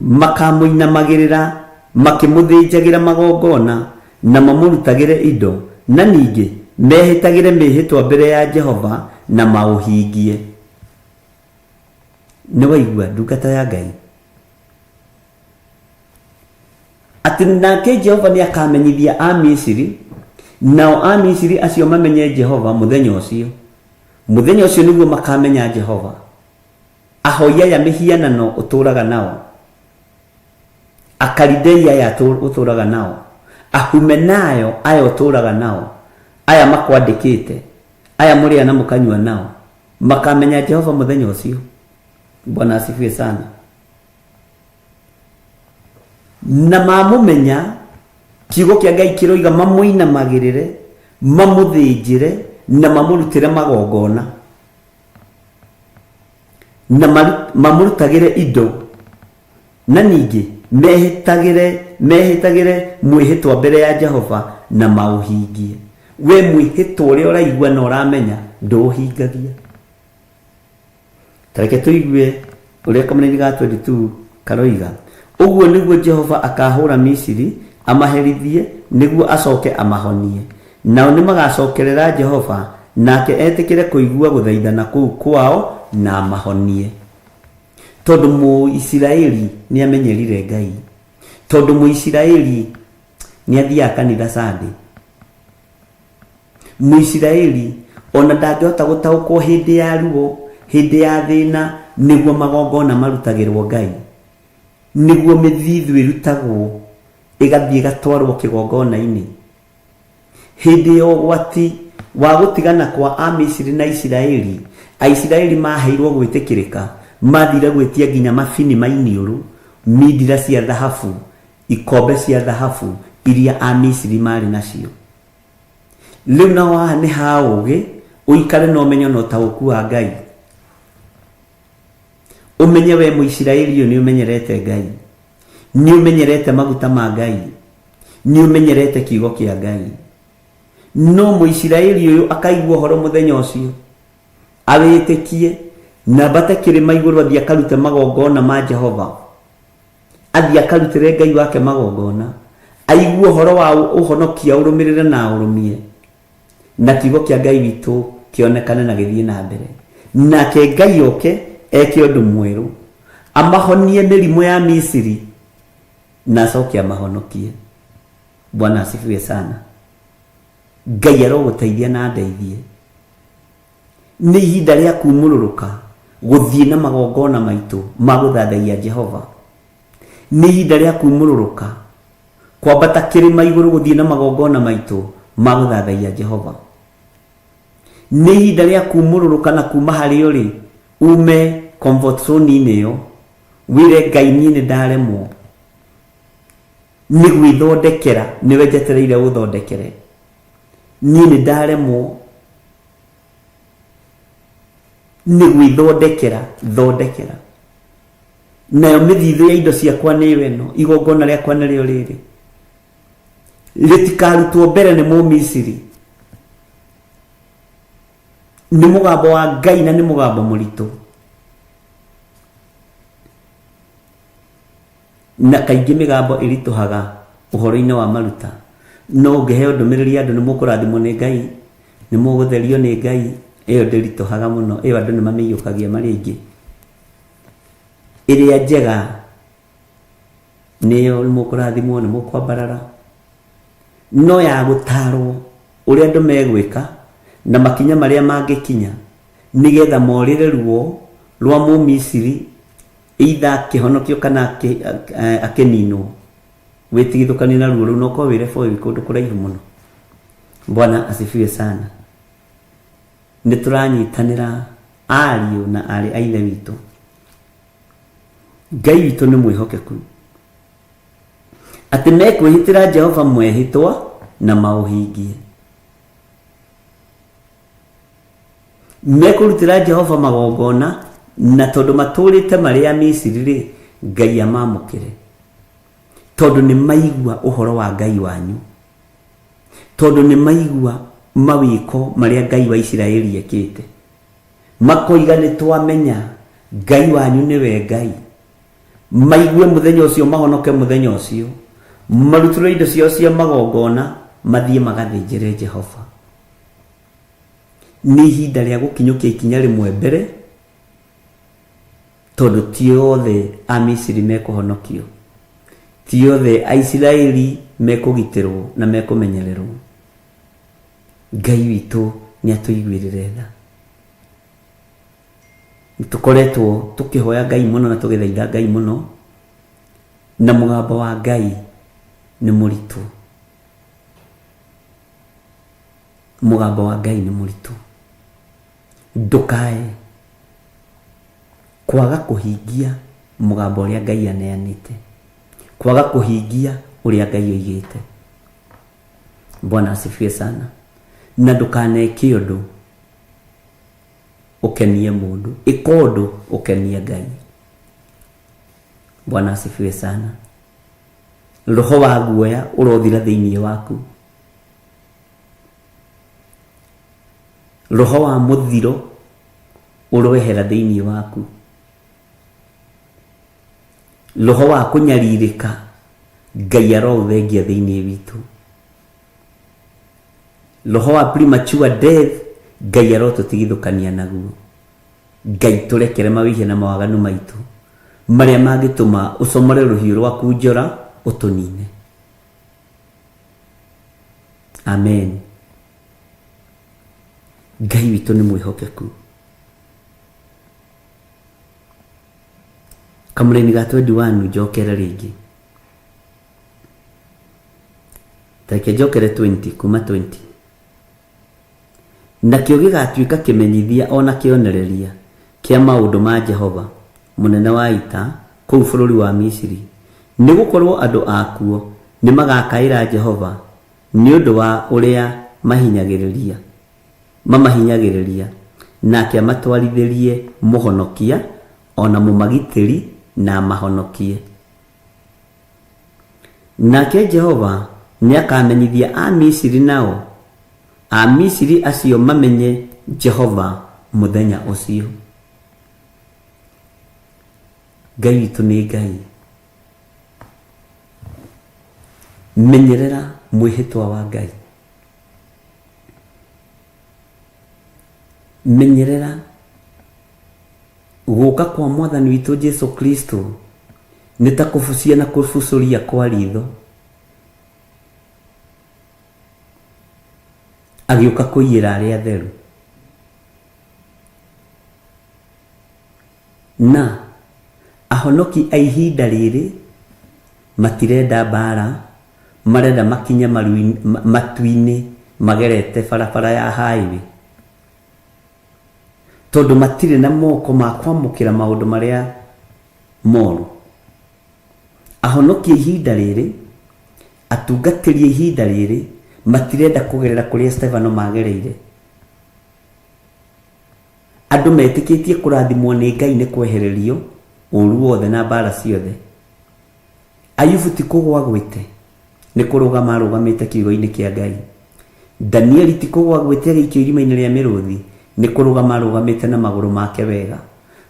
S10: makamũinamagĩrĩra makĩmũthĩnjagĩra magongona na mamũrutagĩre indo, na ningĩ mehĩtagĩre mĩĩhĩtwa mbere ya Jehova na maũhingie. Nĩ waigua, ndungata ya Ngai? Atĩ nake Jehova nĩ akamenyithia Amisiri, nao Amisiri acio mamenye Jehova mũthenya ũcio. Mũthenya ũcio nĩguo makamenya Jehova. Ahoi aya mĩhianano ũtũũraga nao, Akalidei aya ũtũũraga nao, Ahumenayo aya ũtũũraga nao, aya makwandĩkĩte, aya mũrĩa na mũkanyua nao, makamenya Jehova mũthenya ũcio. Bwana asifiwe sana. Na mamũmenya, kiugo kĩa Ngai kĩroiga mamũinamagĩrĩre, mamũthĩnjĩre na mamũrutĩre magongona. Na mamũrutagĩre indo, na ningĩ mehĩtagĩre mehĩtagĩre mwĩhĩtwa mbere ya Jehova na maũhingie. We mwĩhĩtwa ũrĩa ũraigua na ũramenya ndũũhingagia. Ta reke tũigue ũrĩa kamũraini ga 22 karoiga. Ũguo nĩguo Jehova akaahũra Misiri amaherithie nĩguo acoke amahonie. Nao nĩmagacokerera Jehova, nake etĩkĩre kũigua gũthaithana kũu kwao na amahonie. Tondũ Mũisiraeli nĩamenyerire Ngai. Tondũ Mũisiraeli nĩathiaga kanitha Sunday. Mũisiraeli o na ndangĩhota gũtaũkwo hĩndĩ ya ruo, hĩndĩ ya thĩna, nĩguo magongona marutagĩrwo Ngai, nĩguo mĩthithũ ĩrutagwo ĩgathiĩ ĩgatwarwo kĩgongona-inĩ. Hĩndĩ ya ũgwati wa gũtigana kwa Amisiri na Isiraeli, Aisiraeli maheirwo gwĩtĩkĩrĩka, mathire gwĩtia nginya mabini ma iniũrũ, mindira cia thahabu, ikombe cia thahabu iria Amisiri marĩ nacio. Rĩu naho haha nĩ ha ũũgĩ, ũikare na ũmenyo na ũtaũku wa Ngai. Ũmenye we Mũisiraeli ũyũ nĩ ũmenyerete Ngai, nĩ ũmenyerete maguta ma Ngai, nĩ ũmenyerete kiugo kĩa Ngai. No Mũisiraeli ũyũ akaigua ũhoro mũthenya ũcio, awĩtĩkie, na ambate kĩrĩma igũrũ athiĩ akarute magongona ma Jehova. Athiĩ akarutĩre Ngai wake magongona, aigue ũhoro wa ũhonokia aũrũmĩrĩre na aũrũmie, na kiugo kĩa Ngai witũ kĩonekane na gĩthiĩ na mbere. Nake Ngai oke eke ũndũ mwerũ, amahonie mĩrimũ ya Misiri na acoke amahonokie. Bwana asifiwe sana. Ngai arogũteithia na andeithie. Nĩ ihinda rĩa kumũrũrũka gũthiĩ na magongona maitũ ma gũthathaiya Jehova. Nĩ ihinda rĩa kumũrũrũka kwambata kĩrĩma igũrũ gũthiĩ na magongona maitũ ma gũthathaiya Jehova. Nĩ ihinda rĩa kumũrũrũka na kuma harĩa ũrĩ ume comfort zone-inĩ ĩyo wĩre Ngai niĩ nĩ ndaremwo nĩ gwĩthondekera nĩwe njetereire ũthondekere niĩ nĩ ndaremwo nĩ gwĩthondekera thondekera nayo mĩthithũ ya indo ciakwa nĩyo ĩno igongona rĩakwa nĩrĩo rĩrĩ rĩtikarutwo mbere nĩ mũmisiri nĩ mũgambo wa ngai na nĩ mũgambo mũritũ Na kaingĩ mĩgambo ĩritũhaga ũhoro-inĩ wa maruta. No ũngĩheo ndũmĩrĩri ya andũ nĩ mũkũrathimwo nĩ Ngai, nĩ mũgũtherio nĩ Ngai, ĩyo ndĩritũhaga mũno, ĩyo andũ nĩ mamĩiyũkagia marĩ aingĩ. Ĩrĩa njega nĩyo nĩ mũkũrathimwo, nĩ mũkwambarara. No ya gũtarwo ũrĩa andũ megwĩka na makinya marĩa mangĩkinya nĩgetha morĩre ruo rwa Mũmisiri either akĩhonokio kana akĩninwo wĩtigithũkanie na ruo rũu na ũkorwo wĩ level wĩ kũndũ kũraihu mũno bwana asifiwe sana nĩ tũranyitanĩra ariũ na aarĩ a ithe witũ Ngai witũ nĩ mwĩhokeku atĩ mekwĩhĩtĩra Jehova mwĩhĩtwa na maũhingie. Mekũrutĩra Jehova magongona na tondũ matũũrĩte marĩ a Misiri-rĩ, Ngai amamũkĩre. Tondũ nĩ maigua ũhoro wa Ngai wanyu. Tondũ nĩ maigua mawĩko marĩa Ngai wa Isiraeli ekĩte. Makoiga nĩ twamenya Ngai wanyu nĩwe Ngai. Maigue mũthenya ũcio mahonoke mũthenya ũcio. Marutũrũre indo ciao cia magongona mathiĩ magathĩnjĩre Jehova. Nĩ ihinda rĩa gũkinyũkia ikinya rĩmwe mbere, tondũ ti othe a Misiri mekũhonokio, ti othe a Isiraeli mekũgitĩrwo na mekũmenyererwo. Ngai witũ nĩ atũiguĩrĩre tha. Nĩ tũkoretwo tũkĩhoya Ngai mũno na tũgĩthaitha Ngai mũno, na mũgambo wa Ngai nĩ mũritũ. Mũgambo wa Ngai nĩ mũritũ. Ndũkae kwaga kũhingia mũgambo ũrĩa Ngai aneanĩte, kwaga kũhingia ũrĩa Ngai oigĩte. Bwana asifiwe sana. Na ndũkaneke ũndũ ũkenie mũndũ, ĩka ũndũ ũkenie Ngai. Bwana asifiwe sana. Roho wa guoya ũrothira thĩinĩ waku. Roho wa mũthiro ũroehera thĩinĩ waku. Roho wa kũnyarirĩka Ngai aroũthengia thĩinĩ witũ. Roho wa premature death Ngai arotũtigithũkania naguo. Ngai tũrekere mawĩhia na mawaganu maitũ marĩa mangĩtũma ũcomore rũhiũ rwaku njora ũtũnine. Amen. Ngai witũ nĩ mwĩhokeku. Kamũraini ga 21 njokere rĩngĩ. Tareke njokere 20 kuma 20. Nakĩo gĩgaatuĩka kĩmenyithia o na kĩonereria kĩa maũndũ ma Jehova, Mũnene wa Ita, kũu bũrũri wa Misiri, nĩ gũkorũo andũ akuo nĩmagakaĩra Jehova nĩ ũndũ wa ũrĩa mamahinyagĩrĩria, nake amatwarithĩrie mũhonokia o na mũmagitĩri, na amahonokie. Nake Jehova nĩakamenyithia Amisiri nao Amisiri acio mamenye Jehova mũthenya ũcio. Ngai witũ nĩ Ngai. Menyerera mwĩhĩtwa wa Ngai. Menyerera Gũka kwa Mwathani witũ Jesu Kristo nĩ ta kũbucia na kũbucũria kwa ritho. Agĩũka kũiyĩra arĩa atheru. Na ahonoki a ihinda rĩrĩ matirenda mbara, marenda makinye matu-inĩ magerete barabara ya highway. Tondũ matirĩ na moko ma kwamũkĩra maũndũ marĩa moru. Ahonokia ihinda rĩrĩ, atungatĩri a ihinda rĩrĩ, matirenda kũgerera kũrĩa Stefano magereire. Andũ metĩkĩtie kũrathimwo nĩ Ngai nĩ kwehererio ũru wothe na mbara ciothe. Ayubu ti kũgwa agwĩte, nĩ kũrũgama arũgamĩte kiugo-inĩ kĩa Ngai. Danieli ti kũgwa agwĩte agĩikio irima-inĩ rĩa mĩrũthi, nĩ kũrũgama arũgamĩte na magũrũ make wega.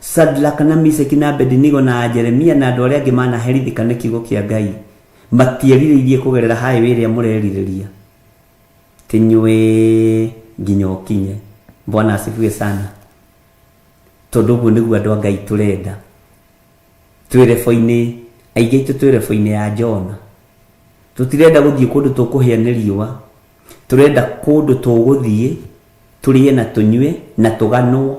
S10: Shadraka na Mishaki na Abedinigo na Jeremia na andũ arĩa angĩ manaherithĩka nĩ kiugo kĩa Ngai, matierirĩirie kũgerera highway ĩrĩa mũrerirĩria. Tĩnyuĩ nginya ũkinye. Bwana asifiwe sana. Tondũ ũguo nĩguo andũ a Ngai tũrenda. Twĩ rebo-inĩ, aingĩ aitũ twĩ rebo-inĩ ya Jona. Tũtirenda gũthiĩ kũndũ tũkũhĩa nĩ riũa. Tũrenda kũndũ tũgũthiĩ, tũrĩe na tũnyue na tũganwo.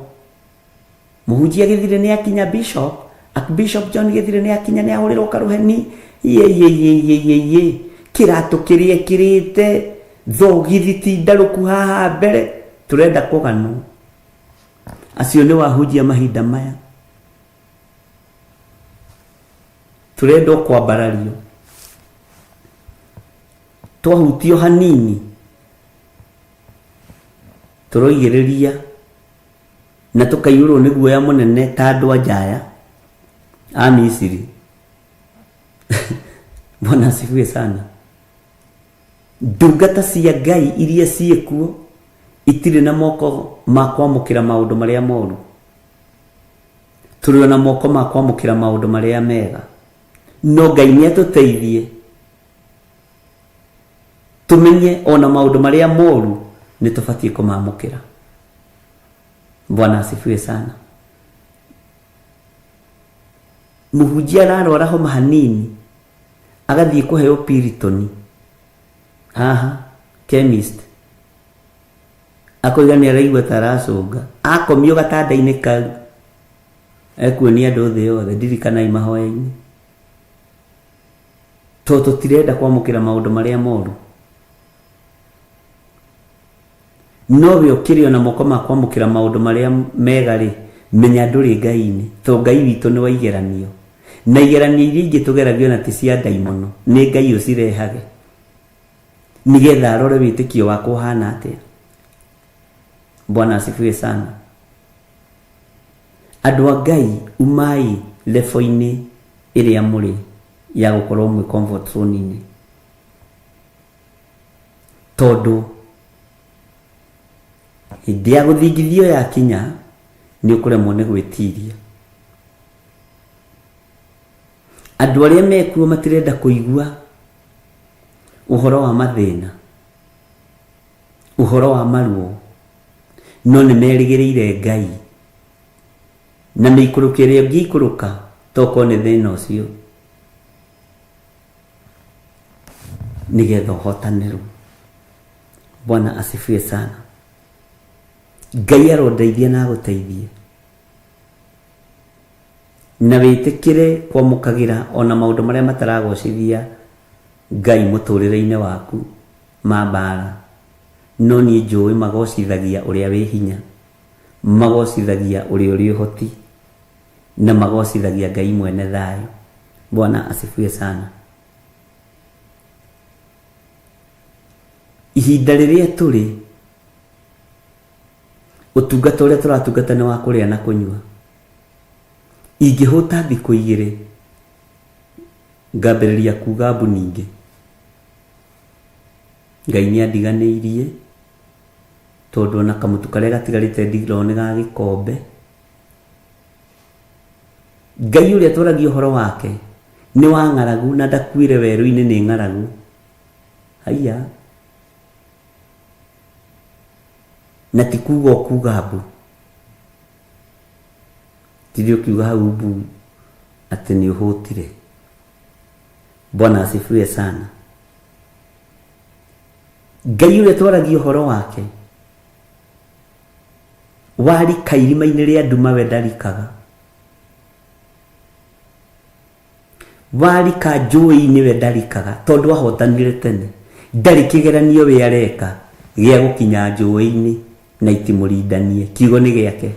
S10: Mũhunjia Gĩthirĩ nĩ akinya Bishop, Archbishop John Gĩthirĩ nĩ akinya nĩ ahũrĩrwo karũheni. Ye ye ye ye ye ye. Kĩratũ kĩrĩa ekĩrĩte, thogithi ti ndarũku haha mbere. Tũrenda kũganwo. Acio nĩ wahunjia mahinda maya. Tũrenda o kwambarario. Twahutio hanini tũroigĩrĩria na tũkaiyũrwo nĩ guoya mũnene ta andũ a nja aya a Misiri. Bwana asifiwe sana. Ndungata cia Ngai iria ciĩkuo itirĩ na moko ma kwamũkĩra maũndũ marĩa moru. Tũrĩ ona moko ma kwamũkĩra maũndũ marĩa mega. No Ngai nĩ atũteithie tũmenye ona maũndũ marĩa moru nĩ tũbatiĩ kũmamũkĩra. Bwana asifiwe sana. Mũhunjia ararwara homa hanini agathiĩ kũheo Piriton haha chemist akoiga nĩ araigua ta aracũnga akomio gatanda-inĩ kau ekuonia andũ thĩ yothe ndirikanai mahoya-inĩ tondũ tũtirenda kwamũkĩra maũndũ marĩa moru. No we ũkĩrĩ o na moko ma kwamũkĩra maũndũ marĩa mega-rĩ, menya ndũrĩ Ngai-inĩ, tondũ Ngai witũ nĩ wa igeranio. Na igeranio iria ingĩ tũgeragio na ti cia ndaimono, nĩ Ngai ũcirehage, nĩgetha arore wĩtĩkio waku ũhana atĩa. Bwana asifiwe sana. Andũ a Ngai, umai level-inĩ ĩrĩa mũrĩ ya gũkorwo mwĩ comfort zone-inĩ. Tondũ hĩndĩ ya gũthingithio yakinya nĩ ũkũremwo nĩ gwĩtiria. Andũ arĩa mekuo matirenda kũigua ũhoro wa mathĩna, ũhoro wa maruo, no nĩ merĩgĩrĩire Ngai. Na mĩikũrũko ĩrĩa ũngĩikũrũka tokorwo nĩ thĩna ũcio. Nĩgetha ũhotanĩrwo. Bwana asifiwe sana. Ngai arondeithia na agũteithie. Na wĩtĩkĩre kwamũkagĩra ona maũndũ marĩa mataragocithia Ngai mũtũrĩre-inĩ waku ma mbara. No niĩ njũĩ magocithagia ũrĩa wĩ hinya, magocithagia ũrĩa ũrĩ ũhoti, na magocithagia Ngai mwene thayũ. Bwana asifiwe sana. Ihinda rĩrĩa tũrĩ, ũtungata ũrĩa tũratungata nĩ wa kũrĩa na kũnyua. Ingĩhũta thikũ igĩrĩ, ngambĩrĩria kuga mbu ningĩ. Ngai nĩ andiganĩirie, tondũ ona kamũtu karĩa gatigarĩte ndirona nĩ ga gĩkombe. Ngai ũrĩa twaragia ũhoro wake nĩ wa ng'aragu na ndakuire werũ-inĩ nĩ ng'aragu. Haiya. Na ti kuga ũkuga mbu. Tinde ũkiuga hau mbu atĩ nĩ ũhũtire. Bwana asifiwe sana. Ngai ũrĩa twaragia ũhoro wake warika irima-inĩ rĩa nduma we ndarikaga. Warika njũĩ-inĩ we ndarikaga tondũ ahotanire tene. Ndarĩ kĩgeranio we areka gĩa gũkinya njũĩ-inĩ na itimũrindanie. Kiugo nĩ gĩake.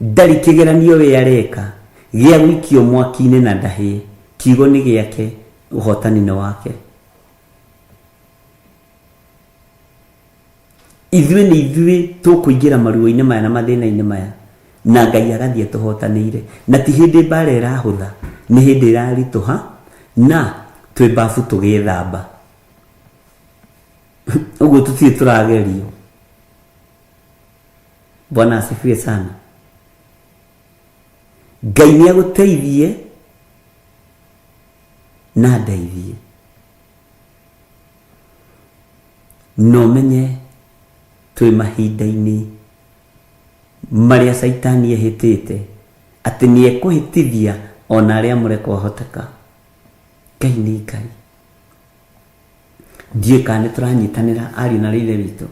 S10: Ndarĩ kĩgeranio we areka gĩa gũikio mwaki-inĩ na ndahĩe. Kiugo nĩ gĩake, ũhotani nĩ wake. Ithuĩ nĩ ithuĩ tũkũingĩra maruo-inĩ maya na mathĩna-inĩ maya, na Ngai agathiĩ atũhotanĩire. Na ti hĩndĩ mbara ĩrahũtha, nĩ hĩndĩ ĩraritũha, na twĩ mbabu tũgĩthamba. Ũguo tũtirĩ tũragerio. Bwana asifiwe sana. Ngai nĩ agũteithie na andeithie. Na ũmenye twĩ mahinda-inĩ marĩa Caitani ehĩtĩte atĩ nĩ ekũhĩtithia o na arĩa amũre kwahoteka. Ngai nĩ Ngai. Ndiũĩ kana nĩ tũranyitanĩra ariũ na Ithe witũ.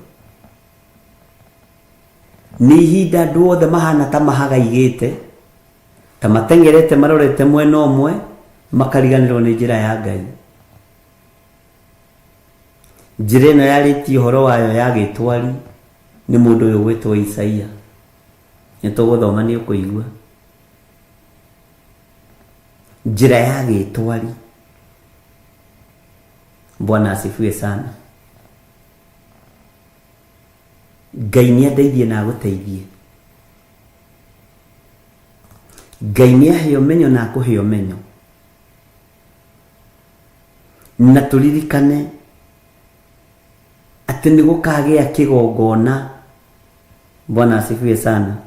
S10: Nĩ ihinda andũ othe mahana ta mahagaigĩte, ta mateng'erete marorete mwena ũmwe, makariganĩrwo nĩ njĩra ya Ngai. Njĩra ĩno yarĩtie ũhoro wayo ya gĩtwari nĩ mũndũ ũyũ ũgwĩtwo Isaia. Nĩ tũgũthoma nĩ ũkũigua. Njĩra ya gĩtwari. Bwana asifiwe sana. Ngai nĩ andeithie na agũteithie. Ngai nĩ ahe ũmenyo na akũhe ũmenyo. Na tũririkane atĩ nĩ gũkagĩa kĩgongona, Bwana asifiwe sana,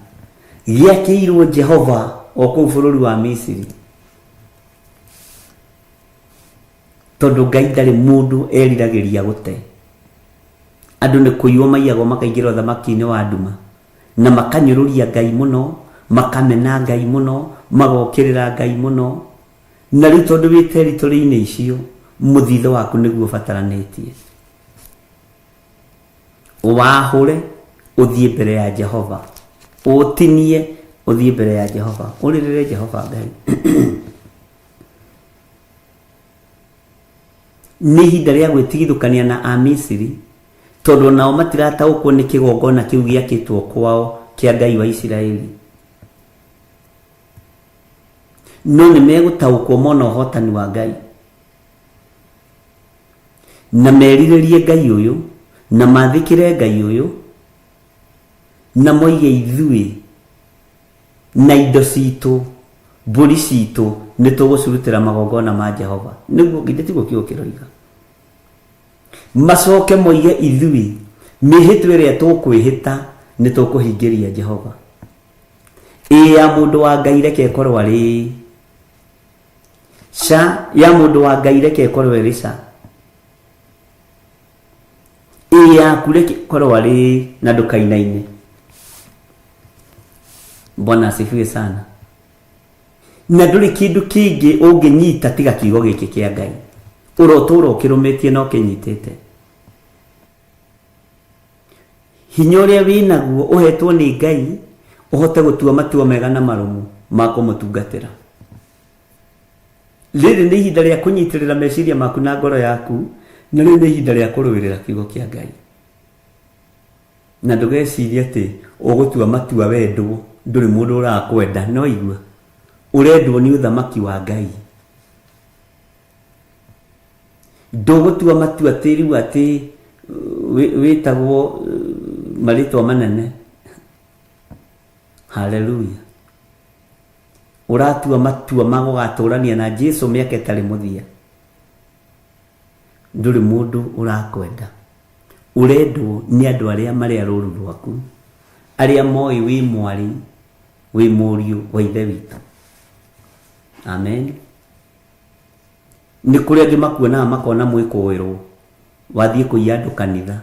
S10: gĩakĩirwo Jehova o kũu bũrũri wa Misiri, tondũ Ngai ndarĩ mũndũ eriragĩria gũte. Andũ nĩ kũiywo maiyagwo makaingĩra ũthamaki-inĩ wa nduma, na makanyũrũria Ngai mũno, makamena Ngai mũno, magokĩrĩra Ngai mũno. Na rĩu tondũ wĩ territory-inĩ icio, mũthithũ waku nĩguo ũbataranĩtie. Ũwahũre ũthiĩ mbere ya Jehova, ũũtinie ũthiĩ mbere ya Jehova, ũrĩrĩre Jehova Ngai. Nĩ ihinda rĩa gwĩtigithũkania na Amisiri, tondũ nao matirataũkwo nĩ kĩgongona kĩu gĩakĩtwo kwao kĩa Ngai wa Isiraeli. No nĩ megũtaũkwo mona ũhotani wa Ngai, na merirĩrie Ngai ũyũ, na mathĩkĩre Ngai ũyũ, na moige ithuĩ na indo citũ, mbũri citũ, nĩ tũgũcirutĩra magongona ma Jehova. Nĩguo, githĩ tiguo kiugo kĩroiga? Macoke moige ithuĩ mĩhĩtwa ĩrĩa tũkwĩhĩta nĩ tũkũhingĩria Jehova. Ĩ ya mũndũ wa Ngai reke ĩkorwo arĩ ĩĩ. Ca ya mũndũ wa Ngai reke ĩkorwo ĩrĩ ca. Ĩ yaku reke ĩkorwo arĩ ĩĩ na ndũkainaine. Bwana asifiwe sana. Na ndũrĩ kĩndũ kĩngĩ ũngĩnyita tiga kiugo gĩkĩ kĩa Ngai. Ũrotũra ũkĩrũmĩtie na ũkĩnyitĩte. Hinya ũrĩa wĩ naguo ũhetwo nĩ Ngai ũhote gũtua matua mega na marũmu ma kũmũtungatĩra. Rĩrĩ nĩ ihinda rĩa kũnyitĩrĩra meciria maku na ngoro yaku, na rĩrĩ nĩ ihinda rĩa kũrũĩrĩra kiugo kĩa Ngai. Na ndũgecirie atĩ ũgũtua matua wendwo, ndũrĩ mũndũ ũrakwenda, no igua, ũrendwo nĩ ũthamaki wa Ngai. Ndũgũtua matua atĩ rĩu atĩ wĩtagwo marĩtwa manene. Haleluya. Ũratua matua ma gũgatũrania na Jesu mĩaka ĩtarĩ mũthia. Ndũrĩ mũndũ ũrakwenda. Ũrendwo nĩ andũ arĩa marĩ a rũru rwaku, arĩa moĩ wĩ mwarĩ, wĩ mũriũ wa Ithe witũ. Amen. Nĩ kũrĩ angĩ makuonaga makona mwĩkũĩrwo wathiĩ kũiya andũ kanitha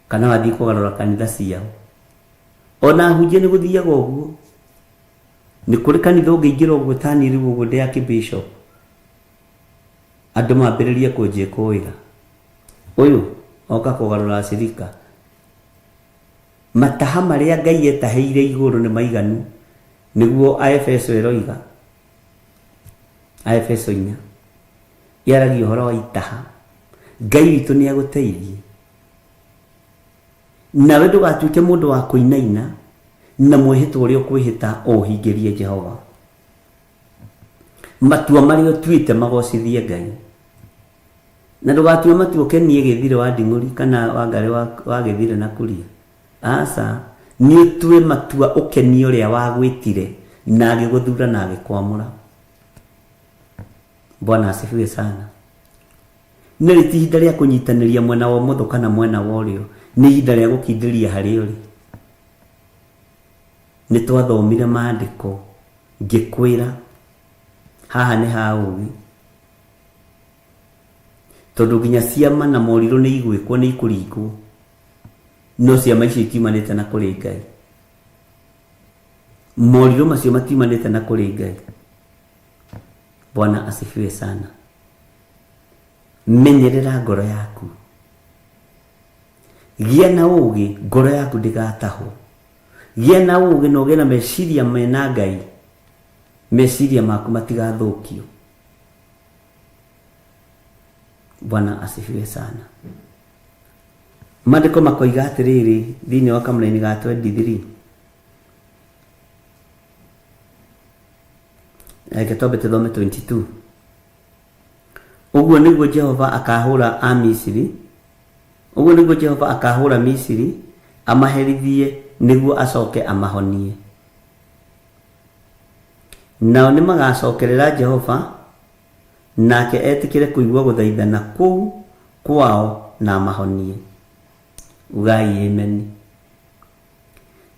S10: kana wathiĩ kũgarũra kanitha ciao. Ona ahunjia nĩ gũthiaga ũguo. Nĩ kũrĩ kanitha ũngĩingĩra ũguo ta niĩ rĩu ũguo ndĩ archbishop, andũ mambĩrĩrie kũnjĩkũĩra, ũyũ oka kũgarũra acirika. Mataha marĩa Ngai etahĩire igũrũ nĩ maiganu, nĩguo Aefeso ĩroiga. Aefeso inya yaragia ũhoro wa itaha. Ngai witũ nĩ agũteithie. Nawe ndũgatuĩke mũndũ wa kũinaina na mwĩhĩtwa ũrĩa ũkwĩhĩta ũũhingĩrie Jehova. Matua marĩa ũtuĩte magocithie Ngai. Na ndũgatue matua ũkenie Gĩthire wa Nding'ũri kana Wangarĩ wa, wa Gĩthire na Kuria. Aca, nĩ ũtue matua ũkenie ũrĩa wagwĩtire na agĩgũthura na agĩkwamũra. Bwana asifiwe sana. Na rĩ ti ihinda rĩa kũnyitanĩria mwena wa ũmotho kana mwena wa ũrĩo, nĩ ihinda rĩa gũkindĩria harĩa ũrĩ. Nĩ twathomire maandĩko ngĩkwĩra haha nĩ ha ũũgĩ. Tondũ nginya ciama na morirũ nĩ igwĩkwo, nĩ ikũringwo. No ciama icio itiumanĩte na kũrĩ Ngai. Morirũ macio matiumanĩte na kũrĩ Ngai. Bwana asifiwe sana. Menyerera ngoro yaku. Gĩa na ũũgĩ, ngoro yaku ndĩgatahwo. Gĩa na ũũgĩ na ũgĩe na meciria mena Ngai, meciria maku matigathũkio. Bwana asifiwe sana. Maandĩko makoiga atĩrĩrĩ thĩinĩ wa kamũraini ga 23. Reke twambe tũthome 22. Ũguo nĩguo Jehova akaahũra Amisiri, ũguo nĩguo Jehova akaahũra Misiri, amaherithie nĩguo acoke amahonie. Nao nĩmagacokerera Jehova, nake etĩkĩre kũigua gũthaithana kũu kwao na amahonie. Ugai ameni.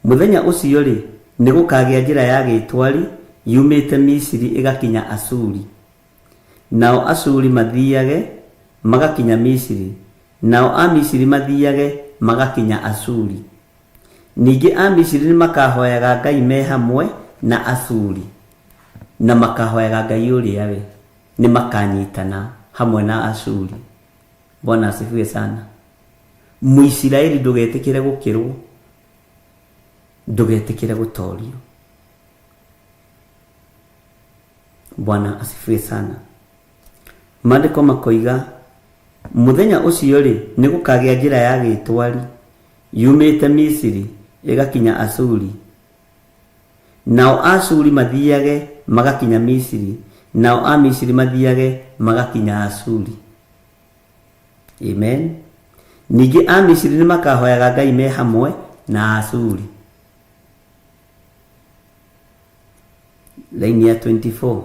S10: Mũthenya ũcio-rĩ, nĩgũkagĩa njĩra ya gĩtwari yumĩte Misiri ĩgakinya Ashuri, nao Ashuri mathiage magakinya Misiri, nao Amisiri mathiage magakinya Ashuri. Ningĩ Amisiri nĩmakahoyaga Ngai me hamwe na Ashuri, na makahoyaga Ngai ũrĩa we, nĩmakanyitana hamwe na Ashuri. Bwana asifiwe sana. Mũisiraeli ndũgetĩkĩre gũkĩrwo, ndũgetĩkĩre gũtorio. Bwana asifiwe sana. Maandĩko makoiga mũthenya ũcio-rĩ, nĩgũkagĩa njĩra ya gĩtwari yumĩte Misiri ĩgakinya Ashuri, nao Ashuri mathiage magakinya Misiri, nao Amisiri mathiage magakinya Ashuri. Amen. Ningĩ Amisiri nĩmakahoyaga Ngai me hamwe na Ashuri. Laini ya 24.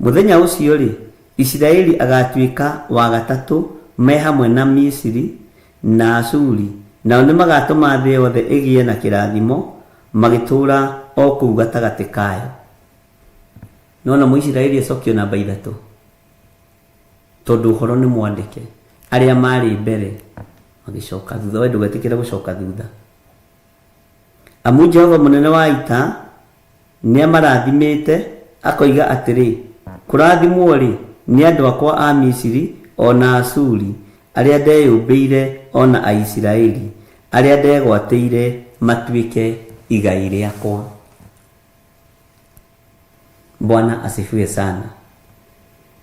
S10: Mũthenya ũcio-rĩ, Isiraeli agatuĩka wa gatatũ me hamwe na Misiri na Ashuri, nao nĩmagatũma thĩ yothe ĩgĩe na kĩrathimo magĩtũũra o kũu gatagatĩ kayo. Nĩwona Mũisiraeli acokio namba ithatũ, tondũ ũhoro nĩ mwandĩke. Arĩa maarĩ mbere magĩcoka thutha. We ndũgetĩkĩre gũcoka thutha. Amu Jehova mũnene wa ita nĩamarathimĩte, akoiga atĩrĩ, Kũrathimwo-rĩ, nĩ andũ akwa a Misiri o na Ashuri, arĩa ndeyũmbĩire o na Aisiraeli, arĩa ndegwatĩire matuĩke igai rĩakwa. Bwana asifiwe sana.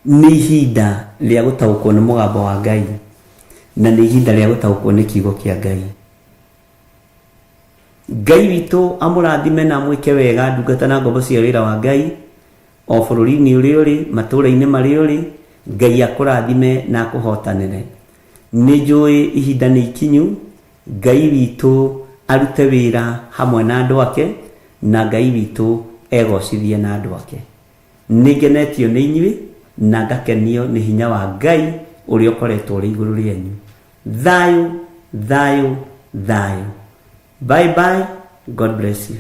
S10: Nĩ ihinda rĩa gũtaũkwo nĩ mũgambo wa Ngai, na nĩ ihinda rĩa gũtaũkwo nĩ kiugo kĩa Ngai. Ngai witũ amũrathime na amwĩke wega ndungata na ngombo cia wĩra wa Ngai o bũrũri-inĩ ũrĩa ũrĩ, matũũra-inĩ marĩa ũrĩ, Ngai akũrathime na akũhotanĩre. Nĩ njũĩ ihinda nĩ ikinyu Ngai witũ arute wĩra hamwe na andũ ake, na Ngai witũ egocithie na andũ ake. Nĩ ngenetio nĩ inyuĩ na ngakenio nĩ hinya wa Ngai ũrĩa ũkoretwo ũrĩ igũrũ rĩanyu. Thayũ, thayũ, thayũ. Bye bye, God bless you.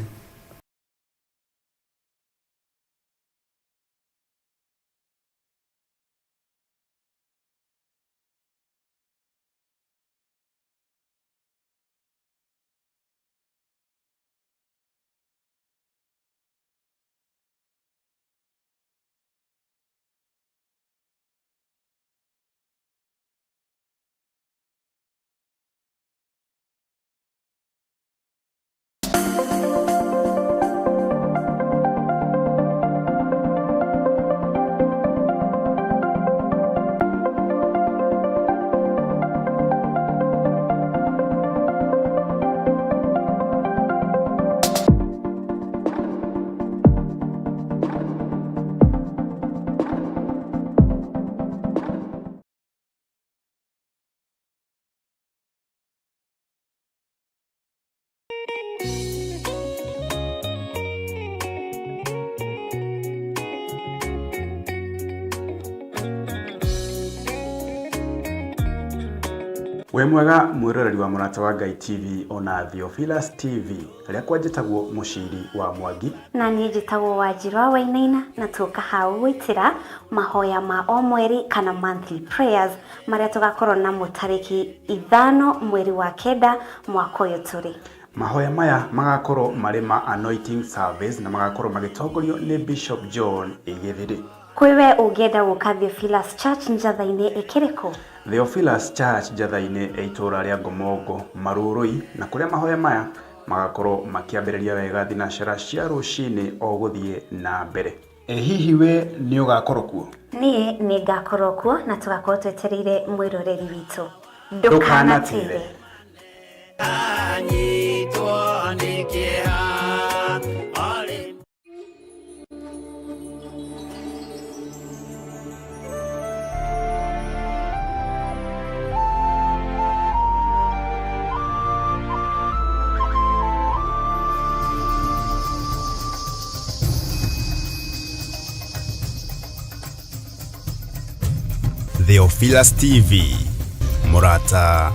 S7: Wĩ mwega mwĩroreri wa Mũrata wa Ngai TV ona Theophilus TV. Rĩakwa njĩtagwo Mũciri wa Mwangi.
S9: Na niĩ njĩtagwo Wanjirũ wa Wainaina na tuoka hau gwĩtĩra mahoya ma o mweri kana monthly prayers marĩa tũgakorwo namo tarĩki 5 mweri wa 9 mwaka ũyũ tũrĩ.
S7: Mahoya maya magakorwo marĩ ma anointing service na magakorwo magĩtongorio nĩ Bishop John Gĩthiri.
S9: Kwĩ we ũngĩenda gũka Theophilus Church Njatha-inĩ ĩkĩrĩ kũ?
S7: Theophilus Church Njatha-inĩ ĩ itũũra rĩa Ngomongo, Marurui, na kũrĩa mahoya maya magakorwo makĩambĩrĩria wega thinacara cia rũcinĩ o gũthiĩ na mbere. Ĩ hihi we nĩ ũgakorwo kuo?
S9: Niĩ nĩ ngakorwo kuo na tũgakorwo twetereire mwĩroreri witũ.
S7: Ndũkanatĩre.
S2: Anyitwo nĩ kĩeha.
S7: Theophilus TV, mũrata